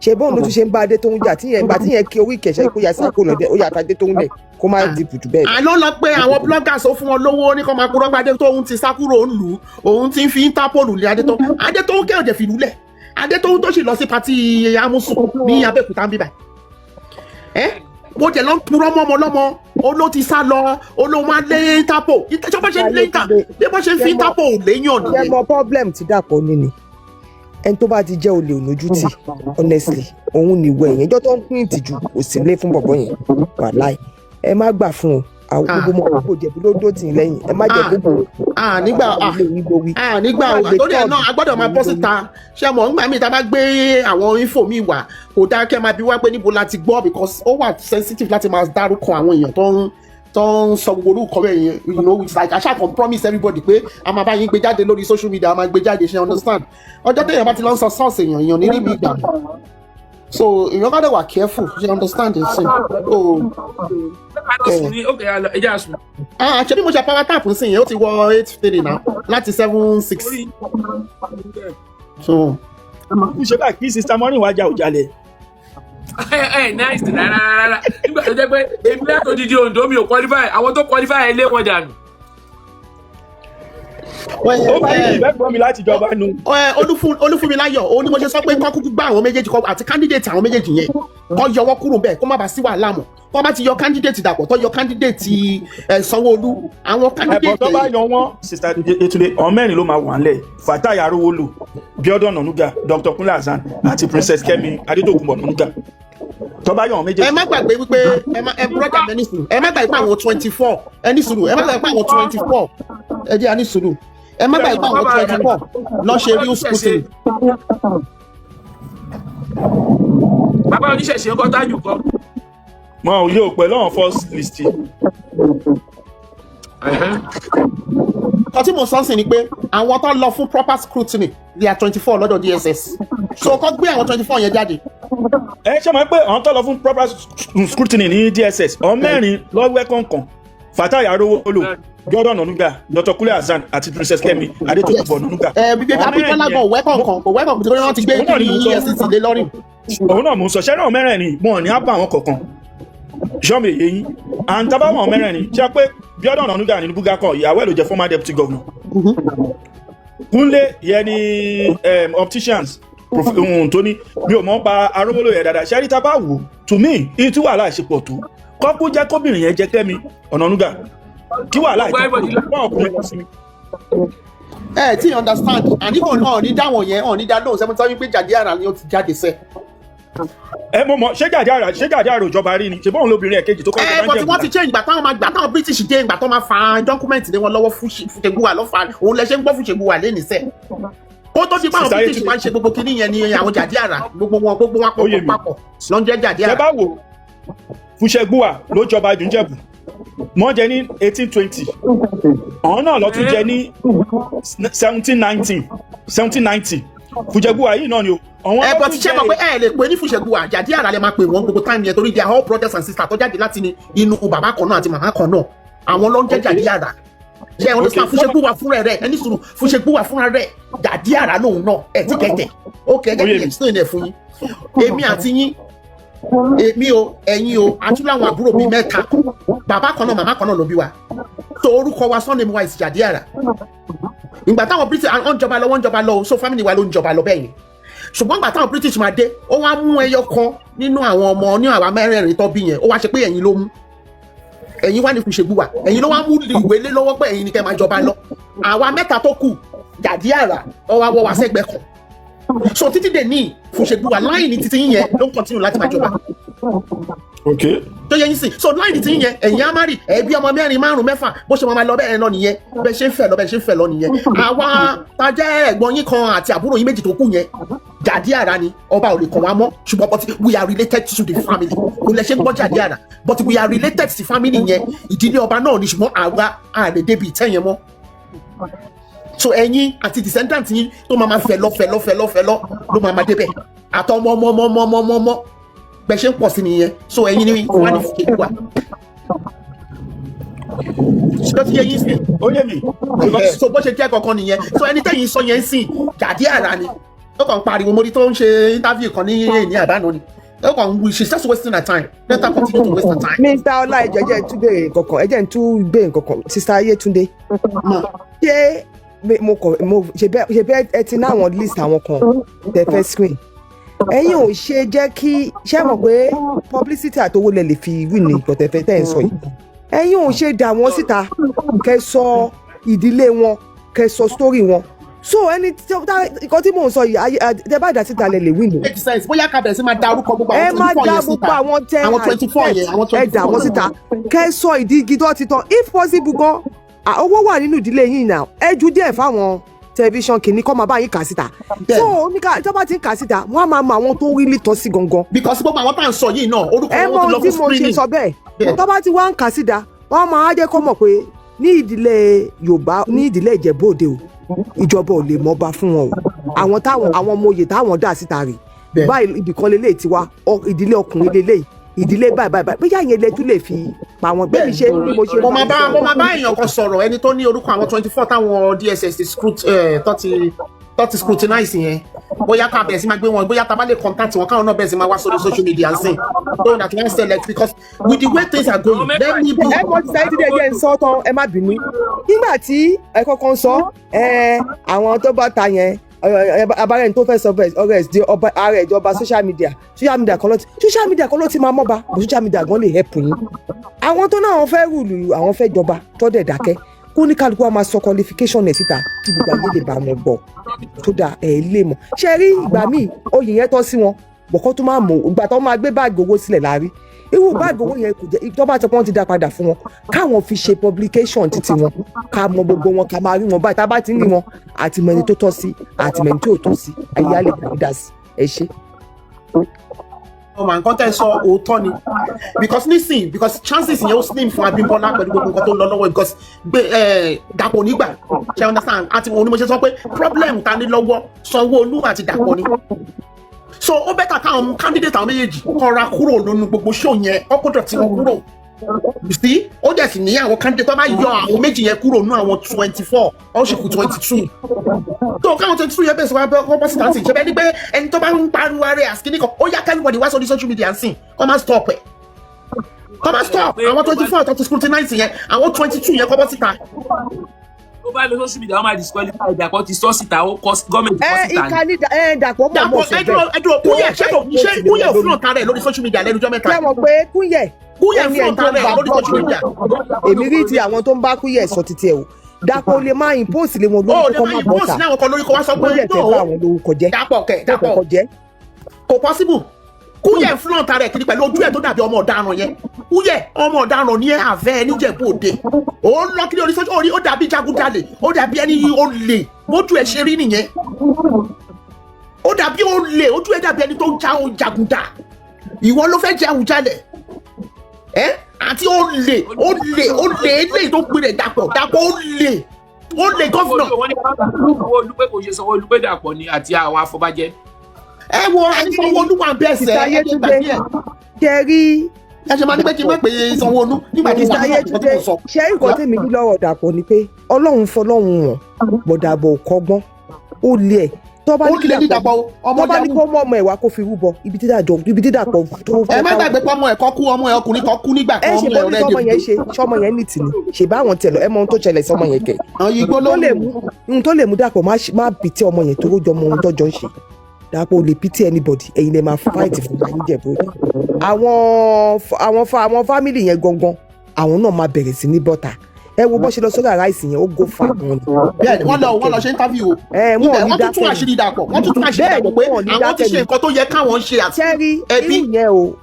[SPEAKER 2] Ṣe bóun ló tún ṣe ń bá adé tó ń jà tíyẹn ìgbà tíyẹn kí orí ìkẹsẹ̀ kó ya sáko lọ́dẹ, ó yàtọ̀ adé tó ń lẹ̀ kó má dìbò jù bẹ́ẹ̀ lọ.
[SPEAKER 3] Àló lọ pé àwọn bloggers, ó fún wọn lówó ní kó máa kúrọ́ pé Adétóhùn ti sá kúrò ń lù ú, òun ti ń fi Interpol lé Adétóhùn. Adétóhùn kẹ́ ọ̀jẹ̀ fìlú lẹ̀. Adétóhùn tó sì lọ sí party Amusu ní Abẹ́òkúta ń bíbà ẹ́, mo jẹ̀ lọ ń purọ́ mọ́ ọmọ lọ́mọ, ó ló ti sá lọ, ó ló máa lé Interpol. Ṣé bó ṣe ń lé Inter, bí bó ṣe ń fi Interpol léyàn
[SPEAKER 2] Ṣé
[SPEAKER 3] nìyẹn.
[SPEAKER 2] mọ problem ti Dàpọ̀ ní ni ẹni tó bá ti jẹ́ olè ònójú tì, honestly, òun ní ìwọ ẹ̀yìn ìjọ tó ń pín ìtìjú kò sí lé fún bọ̀bọ̀ yẹn. Wàláì, ẹ má gbà fún o. Àwọn
[SPEAKER 3] Ah.
[SPEAKER 2] gbogbo ọmọ gbogbo Jẹ̀bú ló dó tì í lẹ́yìn. Ẹ má jẹ́
[SPEAKER 3] Ah.
[SPEAKER 2] gbogbo
[SPEAKER 3] Ah, nígbà ah
[SPEAKER 2] ilé yín lórí.
[SPEAKER 3] Ah, nígbà
[SPEAKER 2] Wọ́n máa gbé
[SPEAKER 3] torí ẹ̀ náà
[SPEAKER 2] tọ́ọ̀gì
[SPEAKER 3] a gbọ́dọ̀ máa bọ́ síta. Ṣé mọ̀, nígbà míì tá a bá gbé àwọn info mi wá, kò dáa kẹ́ máa bi wá pé níbo la ti gbọ́, because ó wà sensitive láti máa dárúkọ àwọn èèyàn tó ń sọ gbogbo orúkọ bẹ́ẹ̀ yẹn. It's like aṣáà kan promise everybody pé a máa bá yín gbé jáde lórí social media, a máa gbé jáde. Ṣe understand? Ọjọ́ téèyàn bá ti lọ ń sọ source èèyàn, èèyàn ní níbi ìgbà, so èèyàn bá dẹ̀ wà careful. Ṣe understand ẹ̀ sìn so.
[SPEAKER 6] Ká lọ sùn ní ok, ẹ jẹ́ àsùn.
[SPEAKER 3] Ah, ṣe bí mo ṣe power tap ń sìn yẹn, ó ti wọ 8:03 now láti 7:06.
[SPEAKER 6] Orí
[SPEAKER 3] So.
[SPEAKER 4] Kú ṣe báyìí kí Sister Maureen wájà Òjàlẹ̀.
[SPEAKER 6] Ẹ ẹ nice rárá rárá, nígbà tó jẹ́ pé èmi láti odidi Ondo, mi ò qualify, àwọn tó qualify ẹ lé wọn dànù.
[SPEAKER 4] Ó bá yìí ìfẹ́ gbọ́ mi láti jọba nu.
[SPEAKER 3] Ẹ, Olúfúnmiláyọ̀, òun ni mo ṣe sọ pé kọ́ kúkú gbá àwọn méjèèjì kọ́ àti candidate àwọn méjèèjì yẹn, kọ́ yọwọ́ kúrò bẹ́ẹ̀, kó má bàa sí wàhálà mọ́. Tó bá ti yọ candidate Dàpọ̀, tó yọ candidate ẹ̀ Sanwó-Olú, àwọn
[SPEAKER 4] Ẹ̀bọ̀n
[SPEAKER 3] candidate
[SPEAKER 4] tó bá yọ wọ́n, Sister Yetunde, ọ̀n mẹ́rin ló máa wà ńlẹ̀: Fatai Arówólò, Biodun Onanuga, Dr Kunle Hasan àti Princess Kemi Adétòkunbọ̀ Onanuga. Tó bá yọ wọn méjèèjì.
[SPEAKER 3] Ẹ má gbàgbé wípé ẹ má ẹ brother mi, ní sùúrù. Ẹ má gbàgbé pé àwọn 24, ẹ ní sùúrù, ẹ má gbàgbé pé àwọn 24, ẹ jẹ́ a ní sùúrù, ẹ má gbàgbé pé àwọn 24 lọ ṣe real scrutiny.
[SPEAKER 6] Bàbá oníṣẹ̀ṣe ń kọ́, tájù kọ́.
[SPEAKER 4] Wọn ò yóò pẹ̀lú àwọn first list.
[SPEAKER 3] Kan tí mo sọ sí ni pé àwọn tó lọ fún proper scrutiny, they are 24 lọ́dọ̀ DSS, so kọ́ gbé àwọn 24 yẹn jáde.
[SPEAKER 4] Ẹ ṣe mọ̀ pé àwọn tó lọ fún proper scrutiny ní DSS, àwọn mẹ́rin lọ́wọ́ kọ̀ọ̀kan: Fatai Arówólò, Biodun Onanuga, Dr Kunle Hasan àti Princess Kemi Adétòkunbọ̀ Onanuga.
[SPEAKER 3] Ẹ bíbí
[SPEAKER 4] Àwọn mẹ́rin
[SPEAKER 3] Abímbọ́lá
[SPEAKER 4] yẹn-
[SPEAKER 3] gan wẹ́kọ̀ kan kò wẹ́kọ̀ tí wọ́n ti gbé
[SPEAKER 4] Òun náà ni mo sọ.
[SPEAKER 3] EFCC lé lọ́rùn.
[SPEAKER 4] Òun náà mò ń sọ ṣẹ́rẹ́, àwọn mẹ́rẹ̀ẹ̀rin wọn ò ní á bá àwọn kọ̀ọ̀kan sọ́mi èyí yín à ń tábà wọn mẹ́rẹ̀ẹ̀rin ṣe pé Biodun Onanuga ní Buga kan, ìyàwó ẹ̀ ló jẹ́ former deputy governor. Kúnlé yẹn ni opticians tó ní mi ò mọ̀ pa Arówólò yẹn dáadáa. Ṣẹ́rí tá a bá wò, to me, ìyí tí wàhálà ṣe pọ̀ tó, kọ́kú jẹ́ kóbìnrin yẹn jẹ́ Kẹ́mi Ọ̀nànúgà, kí wàhálà
[SPEAKER 6] Gbogbo everybody
[SPEAKER 4] ìtàn fún ọkùnrin lọ sí mi.
[SPEAKER 3] Ẹ tí you understand, àní kò náà ní dáwọn yẹn ọ̀ ní dá lóhùn sẹ́mi tí wọ́n pé jàdí àrà ni ó ti jáde sẹ́.
[SPEAKER 4] Ẹ mo mọ, ṣé jàdí àrà, ṣé jàdí àrà òjọba rí ni? Ṣé bóun lóbìnrin ẹ̀ kejì tó kọ́
[SPEAKER 3] Ẹ
[SPEAKER 4] ìjọba
[SPEAKER 3] bọ̀
[SPEAKER 4] ń
[SPEAKER 3] tí wọ́n ti
[SPEAKER 4] jẹ̀bù?
[SPEAKER 3] change ìgbà táwọn máa gbà táwọn British dé, ìgbà tó máa fa document lé wọn lọ́wọ́, Fúṣẹ̀gbùwà lọ́fà, òun lẹ ṣe ń gbọ́ Fúṣẹ̀gbùwà lé nìṣẹ́ kó tó ti pa àwọn
[SPEAKER 4] Sister
[SPEAKER 3] British
[SPEAKER 4] Yetunde.
[SPEAKER 3] máa ń ṣe gbogbo kinní yẹn ni àwọn jàdí àrà, gbogbo wọn, gbogbo wọn
[SPEAKER 4] Ó yé mi.
[SPEAKER 3] papọ̀ ló ń jẹ́ jàdí
[SPEAKER 4] Tẹ
[SPEAKER 3] àrà.
[SPEAKER 4] bá wò, Fúṣẹ̀gbùwà ló jọba jù ń Jẹ̀bù, wọ́n jẹ ní 1820, ọ̀hún náà ló tún jẹ ní 1719, 1790. Fúṣẹ̀gbùwà yìí náà ni o, àwọn
[SPEAKER 3] Ẹ
[SPEAKER 4] ló
[SPEAKER 3] bọ̀
[SPEAKER 4] tún
[SPEAKER 3] ti ṣe
[SPEAKER 4] jẹ
[SPEAKER 3] mọ̀ pé ẹ lè pè ní Fúṣẹ̀gbùwà, jàdí àrà lè máa pè wọ́n gbogbo time yẹn, torí they are all brothers and sisters tó jáde láti ní inú bàbá kan náà àti màmá kan náà. Àwọn ló ń jẹ́ jàdí àrà. Ṣe ẹ understand? Fúṣẹ̀gbùwà fúnra rẹ̀, ẹni sùúrù, Fúṣẹ̀gbùwà fúnra rẹ̀, jàdí àrà lòun náà. Ẹ ti kẹ̀kẹ́ ok, ẹ jẹ́
[SPEAKER 4] Ó yé
[SPEAKER 3] kí n
[SPEAKER 4] mi.
[SPEAKER 3] explain ẹ̀ fún yín. Èmi àti yín, èmi o, ẹ̀yin o, àtúnláwọn àbúrò bíi mẹ́ta, bàbá kan náà, màmá kan náà ló bí wa, tó orúkọ wa, surname wa is jàdí àrà. Ìgbà táwọn British wọ́n ń jọba lọ, wọ́n ń jọba lọ, so family wa ló ń jọba lọ bẹ́ẹ̀ yẹn. Ṣùgbọ́n ìgbà táwọn British máa dé, ó wá mú ẹyọ kan nínú àwọn ọmọ ní àwa mẹ́rẹ̀ẹ̀rin tó bí yẹn, ó wá ṣe pé ẹ̀yin ló mú, ẹ̀yin wá ní Fúṣẹ̀gbùwà, ẹ̀yin ló wá mú ìwé lé lọ́wọ́ pé ẹ̀yin ni kẹ́ máa jọba lọ. Àwa mẹ́ta tó kù, jàdí àrà, ó wá wọ́ wa sẹ́gbẹ̀ẹ́ kan. So títí dè ní, Fúṣẹ̀gbùwà line ní títí yín yẹn ló ń continue láti máa jọba. Tó yẹ yín sìn, so line tí yín yẹn, ẹ̀yin á má rí ẹbí ọmọ mẹ́rin, márùn, mẹ́fà, bó ṣe máa lọ bẹ́ẹ̀ lọ nìyẹn, bẹ́ẹ̀ ṣe ń fẹ́ lọ, bẹ́ẹ̀ ṣe ń fẹ́ lọ nìyẹn. Àwa ta jẹ́ ẹ̀gbọ́n yín kan àti àbúrò yín méjì tó kù yẹn, jàdí àrà ni, ọba ò lè kàn wá mọ́. Ṣùgbọ́n but we are related to the family, kò lè ṣe ń gbọ́ jàdí àrà, but we are related to family yẹn, ìdílé ọba náà ni, ṣùgbọ́n àwa à lè débi ìtẹ́ yẹn mọ́. So ẹ̀yin àti descendant yín tó máa ma fẹ́ lọ, fẹ́ lọ, fẹ́ lọ, fẹ́ lọ ló máa ma débẹ̀. Àtọmọ ọmọ ọmọ ọmọ ọmọ ọmọ ọmọ bẹ́ẹ̀ ṣe ń pọ̀ sí nìyẹn. So ẹ̀yin ni wọ́n á ní fi wà. Ṣé ó ti yé yín sí?
[SPEAKER 4] Ó yé mi.
[SPEAKER 3] So bó ṣe jẹ́ kankan nìyẹn. So ẹni tẹ́yìn sọ yẹn ń sìn jàdí àrà ni. Ó kàn ń pariwo mo rí tó ń ṣe interview kan ní ní àbánu ni. Ó kàn ń, she's just wasting her time. Let her continue to waste her time.
[SPEAKER 2] Mr. Ọlá, ẹjọ, ẹ jẹ́ n tún béèrè nǹkan kan, ẹ jẹ́ n tún béèrè nǹkan kan. Sister Yétúndé, ṣé mo kàn mo ṣe bẹ́ẹ̀ ẹ ti ní àwọn list àwọn kan tẹ fẹ́ screen, ẹ̀yin ò ṣe jẹ́ kí ṣé mọ̀ pé publicity àtowó lẹ lè fi win ní nǹkan tẹ fẹ́ tẹ̀ ń sọ yìí? Ẹ̀yin ò ṣe dà wọ́n síta, kẹ́ sọ ìdílé wọn, kẹ́ sọ story wọn, so ẹni tí nǹkan tí mò ń sọ yìí, tẹ bá dà síta lẹ lè win o.
[SPEAKER 3] Make sense. Bóyá ká bẹ̀rẹ̀ sí máa dárúkọ gbogbo
[SPEAKER 2] Ẹ
[SPEAKER 3] àwọn
[SPEAKER 2] má
[SPEAKER 3] 24
[SPEAKER 2] dá
[SPEAKER 3] yẹn
[SPEAKER 2] gbogbo
[SPEAKER 3] síta.
[SPEAKER 2] àwọn tẹ
[SPEAKER 3] Àwọn 24 yẹn, àwọn
[SPEAKER 2] ẹ dà
[SPEAKER 3] 24
[SPEAKER 2] wọ́n síta, kẹ́ sọ ìdí igi tó ti tán. If possible gan, owó wà nínú ìdílé yín náà, ẹ ju díẹ̀ fáwọn tẹlifíṣàn kìíní kọ́ máa bá yín kà síta. So oníkà tó bá ti ń kà síta, wọ́n á máa mọ àwọn tó rí lítọ́ sí gangan.
[SPEAKER 3] Because gbogbo àwọn tá à ń sọ yìí náà, orúkọ
[SPEAKER 2] Ẹ
[SPEAKER 3] wọn
[SPEAKER 2] mọ
[SPEAKER 3] ti lọ
[SPEAKER 2] ohun tí
[SPEAKER 3] fún
[SPEAKER 2] mo ṣe
[SPEAKER 3] screening.
[SPEAKER 2] sọ bẹ́ẹ̀.
[SPEAKER 3] Bẹ́ẹ̀.
[SPEAKER 2] Tó bá ti wá ń kà síta, wọ́n máa jẹ́ kó mọ̀ pé ní ìdílé Yorùbá, ní ìdílé Ìjẹ̀bú Òde o, ìjọba ò lè mọba fún wọn o. Àwọn táwọn, àwọn ọmọ oyè táwọn dà síta rè báyìí, ibìkan lélẹ̀ tiwa, ìdílé ọkùnrin lélẹ̀, ìdílé báyìí báyìí báyìí. Bóyá ìyẹn lẹ tún lè fi pa wọn bẹ́ẹ̀ mi ṣe bí mo ṣe
[SPEAKER 3] Mo máa bá èèyàn kan sọ̀rọ̀, ẹni tó ní orúkọ àwọn 24 táwọn DSS ti scrut tó ti scrutinize yẹn. Bóyá ká bẹ̀rẹ̀ sí máa gbé wọn, bóyá tá a bá lè contact wọn, káwọn náà bẹ̀rẹ̀ sí máa wá sórí social media and sìn so that wọ́n select, because with the way things are going, let me be.
[SPEAKER 2] Ẹ mọ ti sáyé dídé jẹ́ ń sọ tán, ẹ má bínú. Nígbà tí ẹ kọ́kọ́ ń sọ ẹ, àwọn tó bá ta yẹn, abarẹ́ni tó fẹ́ sọ bẹ́ẹ̀, ọ̀rẹ́ ẹ̀ di ọba ara ẹ̀ di ọba social media. Social media kan ló ti máa mọ́ba bó. Social media gan lè help yín. Àwọn tó náà, àwọn fẹ́ rule, àwọn fẹ́ jọba, tó dẹ̀ dákẹ́, kó ní kálukú wa máa sọ qualification ẹ̀ síta kí gbogbo ayé lè bá wọn gbọ́ tó dáa. Ẹ̀ lè mọ̀ ṣe rí ìgbà míì oyè yẹn tọ́ sí wọn bọ̀kọ́ tó máa mọ̀ ìgbà tó máa gbé báàgì owó sílẹ̀ láàrí. Irú báàgì owó yẹn kò jẹ́ tó bá ti pọ́n ti dá padà fún wọn, káwọn fi ṣe publication títí wọn, ká mọ gbogbo wọn, ká máa rí wọn báyìí. Tá a bá ti ń rí wọn, àti mọ ẹni tó tọ́ sí àti mọ ẹni tí ò tọ́ sí, ayé á lè bá dá sí. Ẹ ṣé.
[SPEAKER 3] Ọmọ nǹkan tẹ́ sọ òótọ́ ni, because nísìn, because chances yẹn ó slim fún Abímbọ́lá pẹ̀lú gbogbo nǹkan tó ń lọ lọ́wọ́, because gbé Dàpọ̀ nígbà ṣe understand àti òun ni mo ṣe sọ pé problem ta ní lọ́wọ́ Sanwó-Olú àti Dàpọ̀ ni. So ó better káwọn candidate àwọn méjèèjì kọ́ra kúrò lónú gbogbo show yẹn, ọkọ̀ tí wọ́n kúrò. You see, ó dẹ̀ sì ní àwọn candidate tó bá yọ àwọn méjì yẹn kúrò nínú àwọn 24, ó sì kù 22. Tó káwọn 22 yẹn bẹ̀rẹ̀ sí wá bọ́ bọ́ síta sí ṣe bẹ́ẹ̀ ni pé ẹni tó bá ń pariwo ara ẹ̀ àsìkí kan, ó yá, k'everybody wá sórí social media ń sìn, kọ́ máa stop ẹ̀, kọ́ máa stop àwọn 24 tó ti scrutinize yẹn, àwọn 22 yẹn kọ́ bọ́ síta.
[SPEAKER 6] Tó bá lọ social media, wọ́n máa disqualify. Dàpọ̀ ti sọ síta, ó kọ gọ́ọ̀mẹ̀ntì kọ
[SPEAKER 2] Ẹ
[SPEAKER 6] síta ni.
[SPEAKER 2] ìkànnì ẹ Dàpọ̀ mọ̀
[SPEAKER 3] Dàpọ̀
[SPEAKER 2] mọ̀ sọ
[SPEAKER 3] ẹ dúró,
[SPEAKER 2] bẹ́ẹ̀.
[SPEAKER 3] ẹ dúró. Kúyẹ̀, ṣé kò ṣé Kúyẹ̀ ò flaunt ara ẹ̀ lórí social media lẹ́nu ọjọ́ mẹ́ta?
[SPEAKER 2] Ṣé mọ̀ pé Kúnyẹ̀
[SPEAKER 3] Kúyẹ̀
[SPEAKER 2] ó ní
[SPEAKER 3] flaunt
[SPEAKER 2] ẹni tó
[SPEAKER 3] ara
[SPEAKER 2] ń
[SPEAKER 3] ẹ̀
[SPEAKER 2] bá
[SPEAKER 3] lórí social media.
[SPEAKER 2] Èmi rí ti àwọn tó ń bá Kúnyẹ̀ sọ títí ẹ o. Dàpọ̀ lè máa impose lé wọn
[SPEAKER 3] Ó
[SPEAKER 2] lórí
[SPEAKER 3] lè
[SPEAKER 2] kó
[SPEAKER 3] máa
[SPEAKER 2] má
[SPEAKER 3] impose
[SPEAKER 2] bọ́ta
[SPEAKER 3] ní àwọn kan lórí kó wá sọ
[SPEAKER 2] ó
[SPEAKER 3] pé
[SPEAKER 2] dẹ̀ fẹ́
[SPEAKER 3] no.
[SPEAKER 2] bá àwọn lórúkọ jẹ́.
[SPEAKER 3] Dàpọ̀ kẹ̀ Dàpọ̀
[SPEAKER 2] Kọ̀kọ̀ jẹ́.
[SPEAKER 3] Kò possible. Kúyẹ̀ flaunt ara ẹ̀ kiri pẹ̀lú ojú ẹ̀ tó dàbí ọmọ ọ̀daràn yẹn. Kúyẹ̀, ọmọ ọ̀daràn ní ẹ̀ àfẹ́ níjẹ̀bú òde. Ó ń lọ kiri orí social orí, ó dàbí jagunjalè, ó dàbí ẹni olè. Bójú ẹ̀ ṣe rí nìyẹn, ó dàbí olè, ojú ẹ̀ dàbí ẹni tó ń já jagunjà. Ìwọ ló fẹ́ jẹ Àwùjalẹ̀ ẹ àti olè, olè, olè eléyìí tó gbé rẹ̀. Dàpọ̀, Dàpọ̀, olè, olè governor.
[SPEAKER 6] Wọ́n ní Sanwó-Olú pé kò ṣe Sanwó-Olú pé Dàpọ̀ ni àti àwọn afọbajẹ.
[SPEAKER 3] Ẹ wo àti Sanwó-Olú wà bẹ́ẹ̀ sẹ́.
[SPEAKER 2] Mr.
[SPEAKER 3] Ẹ jẹ́ gbàgbé ẹ̀.
[SPEAKER 2] Ṣe rí
[SPEAKER 3] Ẹ ṣe máa ní pé kí n má pè é Sanwó-Olú nígbà tí
[SPEAKER 2] Mr.
[SPEAKER 3] wọ́n ní ọ̀pọ̀ tí
[SPEAKER 2] Ayétúndé
[SPEAKER 3] mo sọ.
[SPEAKER 2] Ṣe rí nǹkan tèmi ní lọ́rọ̀ Dàpọ̀ ni pé Ọlọ́run fọlọ́run wọn bọ̀dàbọ̀ ò kọ́gbọ́n, ó lé ẹ̀ tó bá
[SPEAKER 3] Ó
[SPEAKER 2] ní kí
[SPEAKER 3] lè ní
[SPEAKER 2] Dàpọ̀
[SPEAKER 3] Dàpọ̀ o, ọmọ
[SPEAKER 2] tó bá ní
[SPEAKER 3] yahoo.
[SPEAKER 2] kó mọ ọmọ ẹ̀ wá kó fi rúbọ ibi tí Dàpọ̀, ibi tí Dàpọ̀ tó
[SPEAKER 3] Ẹ má gbàgbé pé ọmọ ẹ̀ kọ́ kú, ọmọ ẹ̀ ọkùnrin kan kú nígbà
[SPEAKER 2] Ẹ
[SPEAKER 3] kan,
[SPEAKER 2] ṣe
[SPEAKER 3] ọmọ ẹ̀
[SPEAKER 2] bó ní
[SPEAKER 3] ọ̀rẹ́
[SPEAKER 2] sọmọ yẹn
[SPEAKER 3] Davido.
[SPEAKER 2] ṣe sọmọ yẹn nìtì ni ṣe bá àwọn tẹlọ ẹ mọ ohun tó ṣẹlẹ̀ sọmọ yẹn kẹ.
[SPEAKER 3] Àwọn igbó ló
[SPEAKER 2] Tó lè mú ohun tó lè mú Dàpọ̀ má pity ọmọ yẹn tó jọ mọ ohun tọ́jọ́ ń ṣe. Dàpọ̀ ò lè pity anybody. Ẹ̀yin lè máa fight fún wa níjẹ̀bú. Àwọn family yẹn gangan, àwọn náà máa bẹ̀rẹ̀ sí ní bọ́ta. Ẹ wo bó ṣe lọ sórí Arise yẹn, ó go far gan ni.
[SPEAKER 3] Bẹ́ẹ̀ni, wọ́n lọ ṣe interview o.
[SPEAKER 2] Ẹ wọn ò
[SPEAKER 3] Ibẹ̀
[SPEAKER 2] ní
[SPEAKER 3] wọ́n tún tún
[SPEAKER 2] dákẹ́ ni.
[SPEAKER 3] àṣírí Dàpọ̀, wọ́n tún tún àṣírí
[SPEAKER 2] Bẹ́ẹ̀ni,
[SPEAKER 3] Dàpọ̀ pé
[SPEAKER 2] wọn ò ní
[SPEAKER 3] àwọn ti
[SPEAKER 2] dákẹ́
[SPEAKER 3] ṣe
[SPEAKER 2] ni.
[SPEAKER 3] nǹkan tó yẹ káwọn ṣe àti
[SPEAKER 2] Ṣẹ́rí
[SPEAKER 3] ẹbí.
[SPEAKER 2] irú yẹn o,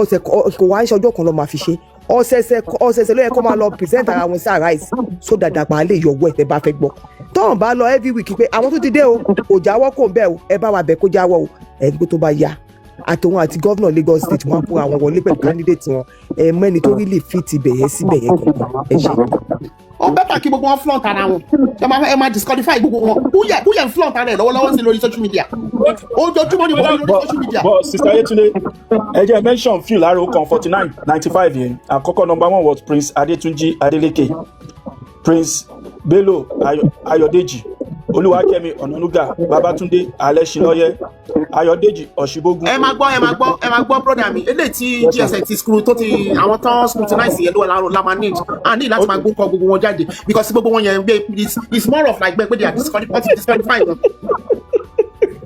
[SPEAKER 2] ọ̀sẹ̀ kò wá ń ṣe ọjọ́ kan ló máa fi ṣe. Ọ̀sẹ̀ẹ̀sẹ̀ ọ̀sẹ̀ẹ̀sẹ̀ ló yẹ kó máa lọ present ara wọn sí Arise so dàdàpà á lè yọ ọwọ́ ẹ̀. Tẹ́ bá fẹ́ gbọ́ tọ́hún bá lọ every week pé àwọn tó ti dé o, kò jáwọ́ kò ń bẹ́ẹ̀ o, ẹ bá wa bẹ̀ kó jáwọ́ o. Ẹ gbé tó bá yá, àtòun àti gómìnà Lagos State, wọn á kó àwọn wọlé pẹ̀lú candidate wọn. Ẹ mẹ́ni tó rí lè fit ibẹ̀ yẹn síbẹ̀ yẹn gangan. Ẹ ṣe.
[SPEAKER 3] Ó better kí gbogbo wọn flaunt ara wọn. Ẹ máa disqualify gbogbo wọn. Kúyẹ̀ Kúyẹ̀ ń flaunt ara ẹ̀ lọ́wọ́lọ́wọ́ sí lórí social media. Ojoojúmọ́ ni mo rí lórí social media.
[SPEAKER 4] But Sister Yetunde, ẹ jẹ́ mention few lára ọkàn 49 95 yẹn. Àkọ́kọ́, number one was Prince Adetunji Adeleke, Prince Bello Ayọ̀dèjì, Olúwakẹ́mi Ọ̀nànúgà, Babatunde Alẹ́ṣinlọ́yẹ, Ayọ̀dèjì Ọ̀ṣibógun.
[SPEAKER 3] Ẹ máa gbọ́, ẹ máa gbọ́, ẹ máa gbọ́, brother mi. Eléyìí tí DSS ti screw tó ti àwọn tán scrutinize yẹn ló wà láàrún la máa need and need láti máa gbókọ gbogbo wọn jáde, because gbogbo wọn yẹn gbé, it's more of like pé they are disqualify, wọ́n ti disqualify wọn,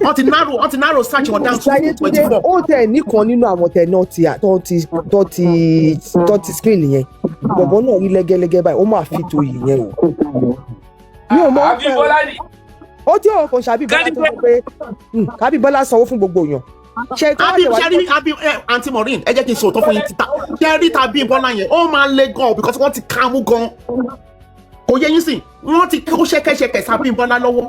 [SPEAKER 3] wọ́n ti narrow search wọn down to 24.
[SPEAKER 2] Ó tẹ̀ nìkan nínú àwọn tẹ̀ náà ti tó ti screen yẹn, bọ̀bọ̀ náà rí lẹ́gẹ́lẹ́gẹ́ báyìí, ó máa fi tó yìí yẹn o, mi ò mọ̀.
[SPEAKER 6] Abímbọ́lá ni.
[SPEAKER 2] Ó tí ò kàn ṣàbíbọ́lá tó sọ pé kábíbọ́lá sanwó fún gbogbo èèyàn ṣe kí wọ́n
[SPEAKER 3] Abi
[SPEAKER 2] tẹ̀ wá.
[SPEAKER 3] Ṣẹ́rí abi ẹ, Aunty Maureen, ẹ jẹ́ kí n sòótọ́ fún yín. Títà ṣẹ́rí tàbí Bọ́lá yẹn, ó máa le gan because wọ́n ti ká mú gan. Kò yẹ yín sìn, wọ́n ti kó ṣẹ́kẹ́ṣẹkẹ̀ sábí Bọ́lá lọ́wọ́.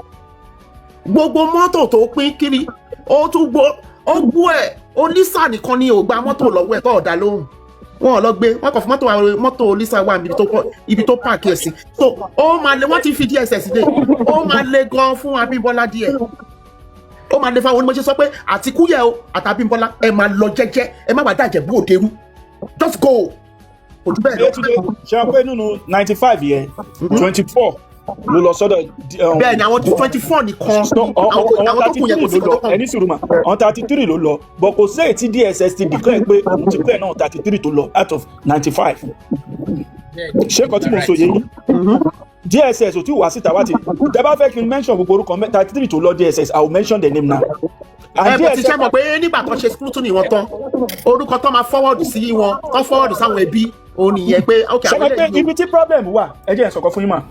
[SPEAKER 3] Gbogbo mọ́tò tó pín kiri, ó tún gbó, ó gbó ẹ̀. Olisa nìkan ni ò gba mọ́tò lọ́wọ́ ẹ̀ tó ọ̀dà lóhùn. Wọn ò lọ gbé wọn kàn fún mọ́tò, àwọn mọ́tò Olisa wà níbi tó park ẹ̀ sí. So ó máa le, wọ́n ti fi DSS dé, ó máa le gan fún Abímbọ́lá díẹ̀. Ó máa le fáwọn onímọ̀ ṣe sọ pé àti Kúyẹ̀ o àtàbímbọ́lá, ẹ máa lọ jẹ́jẹ́, ẹ má wàá dàjẹ́ bú òde rú, just go, kò jù bẹ́ẹ̀ lọ.
[SPEAKER 4] Yetunde, ṣe wọn pé nínú 95 yẹn, 24 ló lọ sọ́dọ̀
[SPEAKER 3] Bẹ́ẹ̀ ni, àwọn 24 nìkan.
[SPEAKER 4] Àwọn
[SPEAKER 3] Àwọn tó
[SPEAKER 4] thirty
[SPEAKER 3] kù yẹn
[SPEAKER 4] three
[SPEAKER 3] kò sí
[SPEAKER 4] ló lọ.
[SPEAKER 3] nǹkan tó kàn.
[SPEAKER 4] Ẹni sùúrù mà, àwọn 33 ló lọ, but kò sí èyí tí DSS ti declare pé òun ti clear náà. 33 tó lọ out of 95, ṣé nǹkan tí mo sọ yé yín? DSS ò tí wá síta wá ti tẹ bá fẹ́ kí n mention gbogbo orúkọ 33 tó lọ DSS, I will mention the name now.
[SPEAKER 3] Ẹ bọ̀ ti ṣe mọ̀ pé nígbà tó ṣe scrutiny wọn tán, orúkọ tó máa forward sí wọn, tó forward sáwọn ẹbí òun nìyẹn pé ok,
[SPEAKER 4] Ṣe
[SPEAKER 3] àwọn
[SPEAKER 4] mọ̀ pé
[SPEAKER 3] eléyìí.
[SPEAKER 4] Ibi tí problem wà, ẹ jẹ́ n sọ̀kan fún yín mà.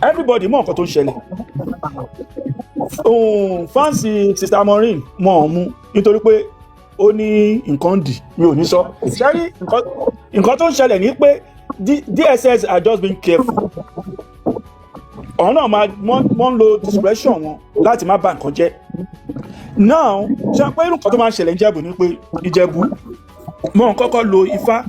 [SPEAKER 4] Everybody mọ̀ nǹkan tó ń ṣẹlẹ̀. Fans Sister Maureen mọ̀ ọ́n mú nítorí pé ó ní nǹkan dì, mi ò ní sọ. Ṣẹ́rí nǹkan tó ń ṣẹlẹ̀ ní pé DSS are just being careful. Ọ̀hún náà máa wọ́n ń lo discretion wọn láti má bà nǹkan jẹ́. Now, ṣe pé irú nǹkan tó máa ń ṣẹlẹ̀ ní Ìjẹ̀bú ni pé Ìjẹ̀bú mọ̀ ń kọ́kọ́ lo Ifá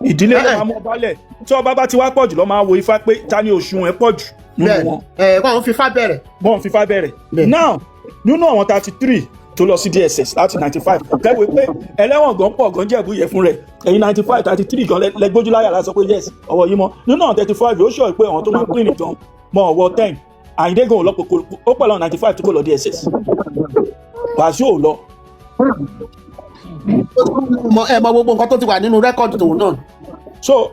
[SPEAKER 4] ìdílé ló máa mú ọba lẹ̀. Tí ọba bá ti wá pọ̀ jù lọ́ máa wo Ifá pé ta ni òṣùwọ̀n ẹ̀ pọ̀ jù nínú wọn.
[SPEAKER 3] Ẹ wọ́n fi fá bẹ̀rẹ̀.
[SPEAKER 4] Wọ́n fi Ifá bẹ̀rẹ̀. Now, nínú àwọn 33 tó lọ sí DSS láti 95, kẹ́wé pé ẹlẹ́wọ̀n gan pọ̀ gan Jẹ̀bú yẹ fún rẹ̀. Ẹ̀yin 95, 33 gan lẹ́gbójúláyà láti sọ pé yes, ọwọ́ yìí mọ́. Nínú àwọn 35, ó sọ pé àwọn tó máa pín nìkan mọ́ ọwọ́ 10. Àyíndé gan ò lọ, pé ó pẹ̀lú àwọn 95 tó kò lọ DSS. Wàsíù ò lọ.
[SPEAKER 3] Ẹ mọ gbogbo nǹkan tó ti wà nínú record tòun náà.
[SPEAKER 4] So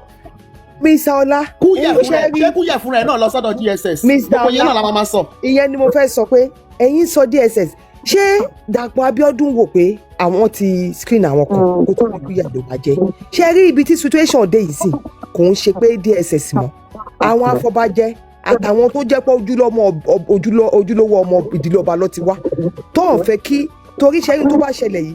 [SPEAKER 2] Mr. Ọlá,
[SPEAKER 3] Kúyẹ̀
[SPEAKER 2] ẹ̀yin
[SPEAKER 3] fúnra
[SPEAKER 2] ṣe
[SPEAKER 3] ẹ̀
[SPEAKER 2] rí
[SPEAKER 3] ṣé Kúyẹ̀ fúnra ẹ̀ náà lọ sọ́dọ̀ DSS?
[SPEAKER 2] Mr.
[SPEAKER 3] Gbogbo yẹn
[SPEAKER 2] Ọlá.
[SPEAKER 3] náà la máa sọ.
[SPEAKER 2] Ìyẹn ni mo fẹ́ sọ pé ẹ̀yin sọ DSS. Ṣé Dàpọ̀ Abíọ́dún wò pé àwọn ti screen àwọn kan kó tó ní Kúyẹ̀ ló máa jẹ́? Ṣe rí ibi tí situation dé yìí sí, kò ń ṣe pé DSS mọ́. Àwọn afọbajẹ àtàwọn tó jẹ́ pé ojúlówó ọmọ ìdílé ọba ló ti wá tó ń fẹ́ kí torí ṣẹ́yìn tó bá ṣẹlẹ̀ yìí,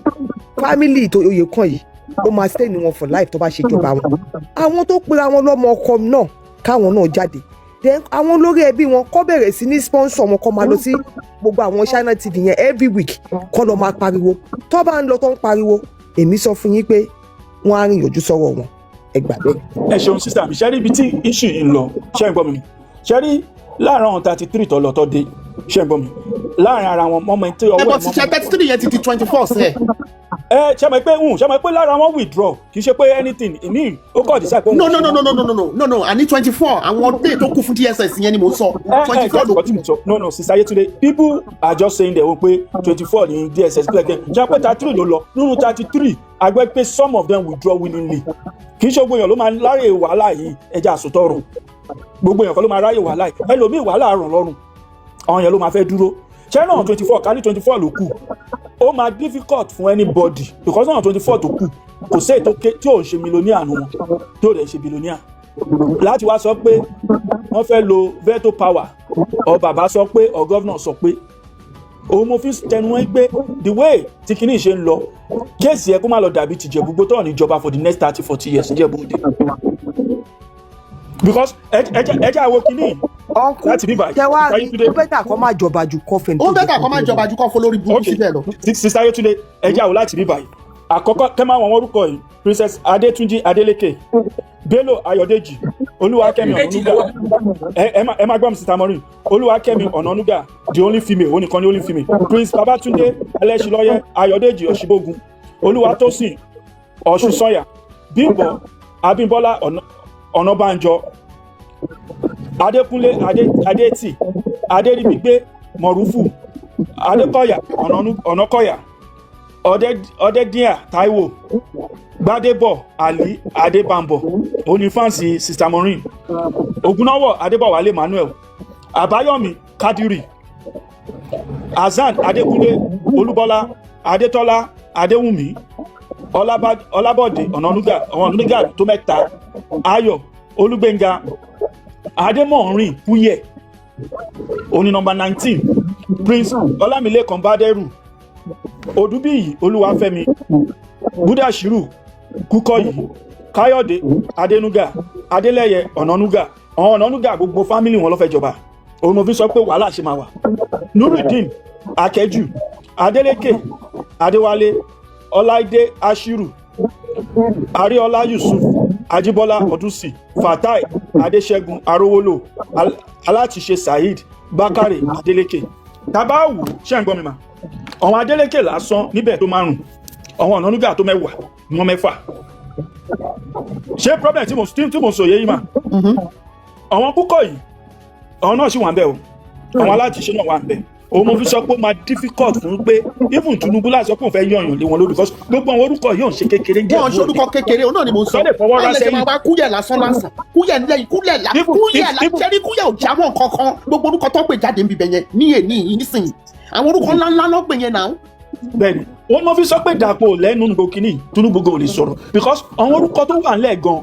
[SPEAKER 2] family tó oyè kan yìí, ó máa stay ní wọn for life tó bá ṣe jọba wọn. Àwọn tó pera wọn lọ́mọ ọkọ náà, káwọn náà jáde. Then àwọn olórí ẹbí wọn kọ́ bẹ̀rẹ̀ sí ní sponsor wọn, kọ́ máa lọ sí gbogbo àwọn China TV yẹn every week, kọ́ lọ máa pariwo. Tó bá ń lọ tó ń pariwo, èmi sọ fún yín pé wọ́n á rìn yòjú sọ́wọ́ wọn, ẹ gbà bẹ́ẹ̀.
[SPEAKER 4] Ẹ ṣeun, sister mi. Ṣe rí ibi tí issue yìí ń lọ? Ṣe ń gbọ́ mi? Ṣe rí láàárín àwọn 33 tó lọ tó dé, ṣe ń gbọ́ mi, láàárín ara wọn mọ́mọ́ tí ọwọ́
[SPEAKER 3] ẹ
[SPEAKER 4] ẹ̀
[SPEAKER 3] bọ̀ ti ṣe 33 yẹn ti di 24 sẹ́ẹ̀.
[SPEAKER 4] Ẹ ṣe mọ̀ pé ṣe mọ̀ pé lára wọn withdraw, kì í ṣe pé anything ìmí ó kọ̀ decide pé òun
[SPEAKER 3] No, no, no, no, no, no, no, no, no, no, àní 24, àwọn day tó kù fún DSS yẹn ni mò ń sọ. 24 ló kù.
[SPEAKER 4] No, no, Sister Yetunde, people are just saying their own pé 24 ní DSS clear again. Ṣe pé 33 ló lọ. Nínú 33, àgbẹ̀ pé some of them withdraw willingly. Kì í ṣe gbogbo èèyàn ló máa láyè wàhálà yìí. Ẹja àsòtọrùn, gbogbo èèyàn kan ló máa ráyè wàhálà yìí. Ẹlòmíì wàhálà ràn lọ́rùn, àwọn yẹn ló máa fẹ́ dúró. Ṣé náà 24 kárí 24 ló kù, ó máa difficult fún anybody because náà 24 tó kù, kò sí ètò tí ò ń ṣe millionaire nù wọn, tí ò dẹ̀ ṣe billionaire, láti wá sọ pé wọ́n fẹ́ lo veto power ọ. Bàbá sọ pé ọ, governor sọ pé òun, mo fi tẹnu wọn pé the way tí kinní ṣe ń lọ, case ẹ kó má lọ dàbí tìjẹ̀bú gbó tọ̀ níjọba for the next 30, 40 years níjẹ̀bú òde, because ẹ jẹ́ àwo kinní
[SPEAKER 2] Ọkùn
[SPEAKER 4] láti bíbá.
[SPEAKER 2] tẹ wá rí, ó better kó má jọba ju kọfẹ́.
[SPEAKER 3] Ó better kó má jọba ju kó fún lórí burúkú síbẹ̀ lọ.
[SPEAKER 4] Sister Yetunde, ẹ jẹ́ àwo láti bíbá yìí. Àkọ́kọ́, kẹ́ máa wọ̀n orúkọ yìí: Princess Adétúnjì Adélékè, Bello Ayọ̀dèjì, Olúwakẹ́mi
[SPEAKER 6] Méjì
[SPEAKER 4] Ọ̀nànúgà.
[SPEAKER 6] ló wà.
[SPEAKER 4] Ẹ má gbọ́ mi, Sister Maureen. Olúwakẹ́mi Ọ̀nànúgà, the only female, ó nìkan ní only female. Prince Babatunde Ẹlẹ́ṣinlọ́yẹ, Ayọ̀dèjì Ọ̀ṣibógun, Olúwatósìn Ọ̀ṣunsànyà, Bímbọ́ Abímbọ́lá Ọ̀nàbànjọ, Adékúnlé Adétì, Adéríbigbé Mọ̀rúfù, Adékọ̀yà Ọ̀nàkọ̀yà, Ọ̀dẹ́díà Táíwò, Gbádébọ̀ Ali Adébámbọ̀, onífáǹsì Sister Maureen, Ògúnnáwọ̀ Adébọ̀wálé Emmanuel, Àbáyọ̀mí Kádírì, Hasan Adékúnlé Olúbọ́lá, Adétọ́lá Adéwùmí, Ọlábọ̀dé Ọ̀nànúgà, àwọn Ọ̀nànúgà tó mẹ́ta, Ayọ̀ Olúgbénga, Adémọ̀rin Kúyẹ̀, oní nọ́mbà 19, Prince Ọlámilékan Bádẹ́rù, Odúbíyì Olúwafẹ́mi, Búdàṣírù Kúkọ́yì, Káyọ̀dé Adénúgà, Adélẹ́yẹ Ọ̀nànúgà. Àwọn Ọ̀nànúgà, gbogbo family wọn ló fẹ́ jọba. Òun mo fi sọ pé wàhálà ṣe máa wà. Nurudeen Akẹ́jù, Adélékè Adéwálé, Ọláìdé Ashiru, Ariola Yusuf, Ajíbọ́lá Ọdúnsì, Fatai Adéṣẹ́gun Arówólò, Alátìṣe Saheed Bákàrè Adélékè. Tábà wò, ṣé ń gbọ́ mi mà? Àwọn Adélékè lásán níbẹ̀ tó márùn, àwọn Ọ̀nànúgà tó 10 ní wọ́n 6. Ṣé problem tí mo sọ yé yìí mà? Àwọn púpọ̀ yìí, àwọn náà sì wà ń bẹ̀ o. Àwọn aláàtìṣe náà wà ń bẹ̀. Òun mo fi sọ pé ó máa difficult fún pé even Tinubu láti sọ pé òun fẹ́ yànyàn lé wọn lórí, because gbogbo àwọn orúkọ yìí ò ń ṣe kékeré ń jẹ́.
[SPEAKER 3] Wọn ṣorúkọ kékeré, òun náà ni mo ń sọ.
[SPEAKER 4] Sọ lè fọwọ́ rá
[SPEAKER 3] Báwo lẹ ṣe
[SPEAKER 4] sẹ́yìn.
[SPEAKER 3] máa wá Kúyẹ̀ lásán lásán, Kúyẹ̀ lẹ́yìn Kúyẹ̀ la Kúyẹ̀ la ṣẹ́rí Kúyẹ̀ ò jámọ́ kankan. Gbogbo orúkọ tó pè jáde níbẹ̀ yẹn ní èní yìí nísìnyí, àwọn orúkọ ńláńlá ló pè yẹn náà.
[SPEAKER 4] Bẹ́ẹ̀ni, òun mo fi sọ pé Dàpọ̀ lẹ́nu gbogbo kínní, Tinubu gan ò lè sọ̀rọ̀ because àwọn orúkọ tó wà ńlẹ̀ gan.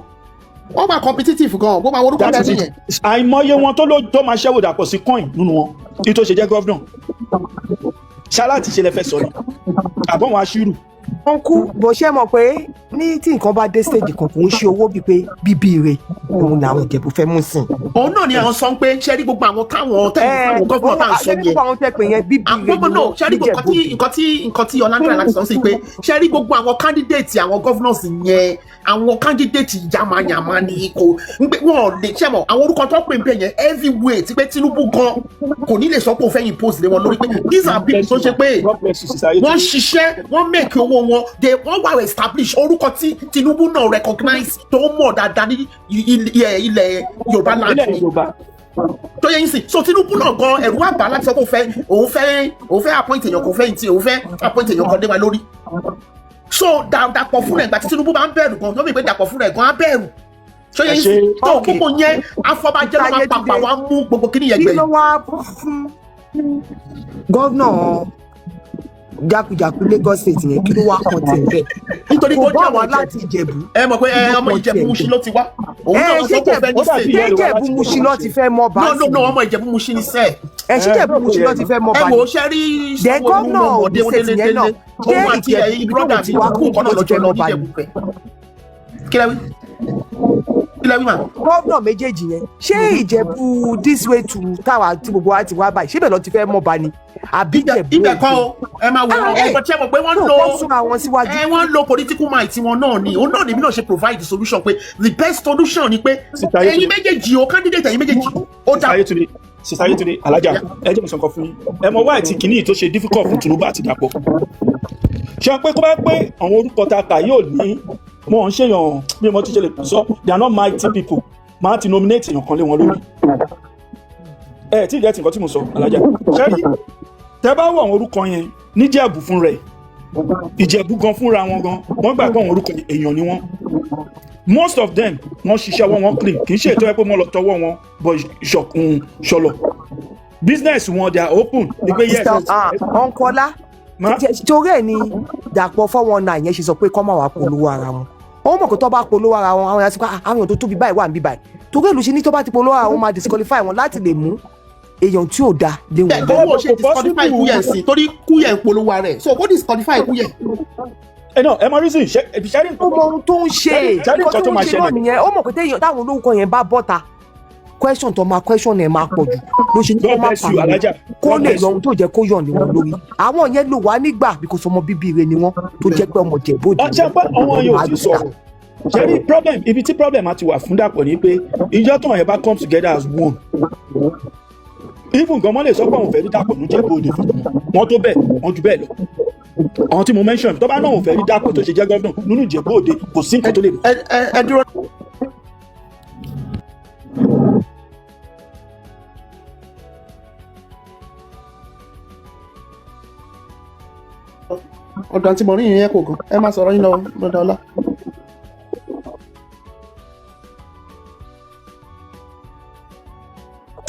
[SPEAKER 3] Wọ́n máa competitive gan, gbogbo àwọn orúkọ
[SPEAKER 4] That is
[SPEAKER 3] lẹ́nu
[SPEAKER 4] it.
[SPEAKER 3] yẹn.
[SPEAKER 4] Àìmọye wọn tó ló tó máa ṣẹ́wó Dàpọ̀ sí coin nínú wọn tí tó ṣe jẹ́ governor. Ṣáláàtì ṣe lẹ fẹ́ sọ ni àbọ̀wọ̀n aṣírù.
[SPEAKER 2] Wọ́n kú bó ṣe mọ̀ pé ní tí nǹkan bá dé stage kan, kò ń ṣe owó bíi pé bíbí rẹ̀ òun làwọn Ìjẹ̀bú fẹ́ mú sìn.
[SPEAKER 3] Òun náà ni àwọn sọ pé ṣẹ́rí gbogbo àwọn táwọn tẹ̀lé àwọn governor tá à ń sọ
[SPEAKER 2] ṣé
[SPEAKER 3] yẹn
[SPEAKER 2] gbogbo àwọn tẹ́ pé yẹn, bíbí rẹ̀
[SPEAKER 3] gbogbo
[SPEAKER 2] ni
[SPEAKER 3] náà
[SPEAKER 2] wọ́n
[SPEAKER 3] ṣẹ́rí gbogbo
[SPEAKER 2] níjẹ̀bú.
[SPEAKER 3] Nǹkan tí Ọláńdúrà láti sọ sí pé ṣẹ́rí gbogbo àwọn candidate, àwọn governors yẹn, àwọn candidate yamayama ni. Kò ń pé wọn ò lè ṣẹ́ mọ̀ àwọn orúkọ tó pè ń pè yẹn heavyweight pé Tinubu gan kò ní lè sọ pé òun fẹ́ impose lé wọn lórí, pé these are people tó ṣe pé
[SPEAKER 4] God bless you, Sister Yetunde.
[SPEAKER 3] wọ́n ṣiṣẹ́, wọ́n make owó wọn, they wọ́n wà establish, orúkọ tí Tinubu náà recognize tó mọ̀ dáadáa ní ilẹ̀ Yorùbá land
[SPEAKER 4] Ilẹ̀
[SPEAKER 3] ni
[SPEAKER 4] Yorùbá.
[SPEAKER 3] tó yẹ yín sìn. So Tinubu náà gan, ẹ̀rù wà bá láti sọ pé òun fẹ́ appoint èèyàn kan, fẹ́ tí òun fẹ́ appoint èèyàn kan lé wa lórí. So Dàpọ̀ fún rẹ̀, ìgbà tí Tinubu bá ń bẹ̀rù gan, tó bí pé Dàpọ̀ fún rẹ̀ gan á bẹ̀rù tó yẹ
[SPEAKER 4] Ẹ
[SPEAKER 3] yín
[SPEAKER 4] ṣe.
[SPEAKER 3] sìn tó
[SPEAKER 2] Okay.
[SPEAKER 3] gbogbo yẹn, afọbajẹ ló máa pàpà wá mú gbogbo kíní yẹn
[SPEAKER 2] Kí
[SPEAKER 3] gbẹ̀yìn.
[SPEAKER 2] ló wá fún governor jákujàku Lagos State yẹn? Kí ló wá kàn tiẹ̀ bẹ́ẹ̀?
[SPEAKER 3] Nítorí
[SPEAKER 2] Kò
[SPEAKER 3] kó
[SPEAKER 2] bá
[SPEAKER 3] jẹ́
[SPEAKER 2] wa
[SPEAKER 3] àwọn
[SPEAKER 2] láti Ìjẹ̀bú.
[SPEAKER 3] Ẹ mọ̀ pé ẹ ọmọ Ìjẹ̀bú Mushin ló ti wá, òun
[SPEAKER 2] Ẹ
[SPEAKER 3] náà
[SPEAKER 2] ṣé
[SPEAKER 3] sọ pé òun fẹ́ ní
[SPEAKER 4] Ó dàbí
[SPEAKER 3] state.
[SPEAKER 2] Ṣé
[SPEAKER 4] ìyá Yorùbá
[SPEAKER 2] Ìjẹ̀bú
[SPEAKER 4] láti
[SPEAKER 2] Mushin ló ti fẹ́ mọ́ bá
[SPEAKER 3] No, no,
[SPEAKER 2] sí?
[SPEAKER 3] no, ọmọ Ìjẹ̀bú Mushin ni sẹ́ẹ̀.
[SPEAKER 2] Ẹ ṣé Ìjẹ̀bú Mushin ló ti fẹ́ mọ́
[SPEAKER 3] Ẹ
[SPEAKER 2] bá
[SPEAKER 3] wò ó
[SPEAKER 2] ní?
[SPEAKER 3] ṣe rí
[SPEAKER 2] Then gómìnà Ògùn State yẹn náà, ṣé
[SPEAKER 3] òun àti
[SPEAKER 2] Ìjẹ̀bú
[SPEAKER 3] ẹ̀yin
[SPEAKER 2] ibi
[SPEAKER 3] brother
[SPEAKER 2] tóun ti
[SPEAKER 3] mi
[SPEAKER 2] wá
[SPEAKER 3] kú kan náà
[SPEAKER 2] ló ti
[SPEAKER 3] lọ́jọ́
[SPEAKER 2] fẹ́
[SPEAKER 3] lọ
[SPEAKER 2] mọ́ bá ní?
[SPEAKER 3] níjẹ̀bú fẹ́. Kí lẹ wí? Kí lẹ wí mà?
[SPEAKER 2] Gómìnà méjèèjì yẹn, ṣé Ìjẹ̀bú this way to táwa tí gbogbo wa ti wá báyìí, ṣé bẹ́ẹ̀ lọ ti fẹ́ mọ́ bá ní àbí Ìjẹ̀bú
[SPEAKER 3] Ibẹ̀ kọ́ o, ẹ máa wò ó.
[SPEAKER 2] Ah,
[SPEAKER 3] Ẹ ṣe mọ̀ pé wọ́n
[SPEAKER 2] tó
[SPEAKER 3] lo
[SPEAKER 2] kọ́ súnra wọn síwájú.
[SPEAKER 3] Ẹ wọ́n lo political might wọn náà ni. Òun náà ni mi náà ṣe provide the solution pé the best solution ni pé
[SPEAKER 4] Sister Yetunde.
[SPEAKER 3] ẹ̀yin méjèèjì o, candidate ẹ̀yin méjèèjì ó dà.
[SPEAKER 4] Sister Yetunde, Sister Yetunde, alájà, ẹ jẹ́ mi sọ nǹkan fún yín. Ẹ mọ wáyé tí kìíní tó ṣe difficult fún Tinubu àti Dàpọ̀. Ṣé pé kó bá pé àwọn orúkọ tá a kà yóò ní wọn ò ń ṣèyàn bí mo ti ṣe lè sọ, they are not mighty people, máa ti nominate èèyàn kan lé wọn lórí. Ẹ tí ìjẹ́ ti nǹkan tí mo sọ, alájà, ṣẹ́rí tẹ bá wọ àwọn orúkọ yẹn níjẹ̀bù fún rẹ̀, Ìjẹ̀bú gan fúnra wọn gan, wọ́n gbà pé àwọn orúkọ èèyàn ni wọ́n. Most of them, wọ́n ṣiṣẹ́ wọn, wọ́n clean. Kì í ṣe ètò ẹ pé wọ́n lọ tọwọ́ wọn bọ ṣọlọ business wọn. They are open ní pé yes.
[SPEAKER 2] Mr. Ọ̀nkọ́lá.
[SPEAKER 4] Ma?
[SPEAKER 2] Torí ẹ̀ ni Dàpọ̀ 419 yẹn ṣe sọ pé kọ́ máa wà polówó ara wọn. Ó mọ̀ pé tó bá polówó ara wọn, àwọn èèyàn ti pa àwọn èèyàn tó tóbi báyìí wà níbí báyìí. Torí ẹ̀ ló ṣe ní tó bá ti polówó ara wọn, máa disqualify wọn láti lè mú èèyàn tí ò da lé wọn
[SPEAKER 3] Bẹ́ẹ̀
[SPEAKER 2] lórí.
[SPEAKER 3] owó ṣe
[SPEAKER 4] Kò
[SPEAKER 3] disqualify
[SPEAKER 4] possible.
[SPEAKER 3] Kúyẹ̀ sí torí Kúyẹ̀ ń polówó rẹ̀, so kó disqualify Kúyẹ̀.
[SPEAKER 4] Ẹ náà ẹ mọ reason ṣe ṣe
[SPEAKER 2] Ó mọ ohun tó ń ṣe.
[SPEAKER 4] Ṣe
[SPEAKER 2] Nǹkan tó ń
[SPEAKER 4] máa
[SPEAKER 2] ṣe náà
[SPEAKER 4] ṣẹlẹ̀.
[SPEAKER 2] nìyẹn. Ó mọ̀ pé táwọn olórúkọ yẹn bá bọ́ta, question tó máa question ẹ̀ máa pọ̀ jù, ló ṣe ní kó
[SPEAKER 4] God
[SPEAKER 2] má
[SPEAKER 4] bless you,
[SPEAKER 2] pariwo
[SPEAKER 4] alájà.
[SPEAKER 2] kó
[SPEAKER 4] God
[SPEAKER 2] lè
[SPEAKER 4] bless
[SPEAKER 2] yọ ohun tó jẹ́ kó yọ̀ ní wọn lórí. Àwọn yẹn lò wá nígbà because ọmọ bíbí ire ni wọ́n, tó jẹ́ pé ọmọ Ìjẹ̀bú Òde
[SPEAKER 4] Ọ ṣe pé àwọn yóò ti sọ̀rọ̀. Ṣé ní problem, ibi tí problem á ti wà fún Dàpọ̀ ni pé ìjọ tó yẹn bá come together as one, even gan mọ́ lè sọ pé òun fẹ́ rí Dàpọ̀ ní Ìjẹ̀bú Òde fún wọn tó bẹ́ẹ̀, wọ́n ju bẹ́ẹ̀ lọ. Àwọn tí mo mention, tó bá náà òun fẹ́ rí Dàpọ̀ tó ṣe jẹ́ governor nínú Ìjẹ̀bú Òde, kò sí nǹkan tó lè mú.
[SPEAKER 3] Ẹ dúró. Ọ̀dọ̀ àti mọ̀rí yẹn kò gan, ẹ má sọ̀rọ̀ yín lọ lọ́dọ̀ ọlá.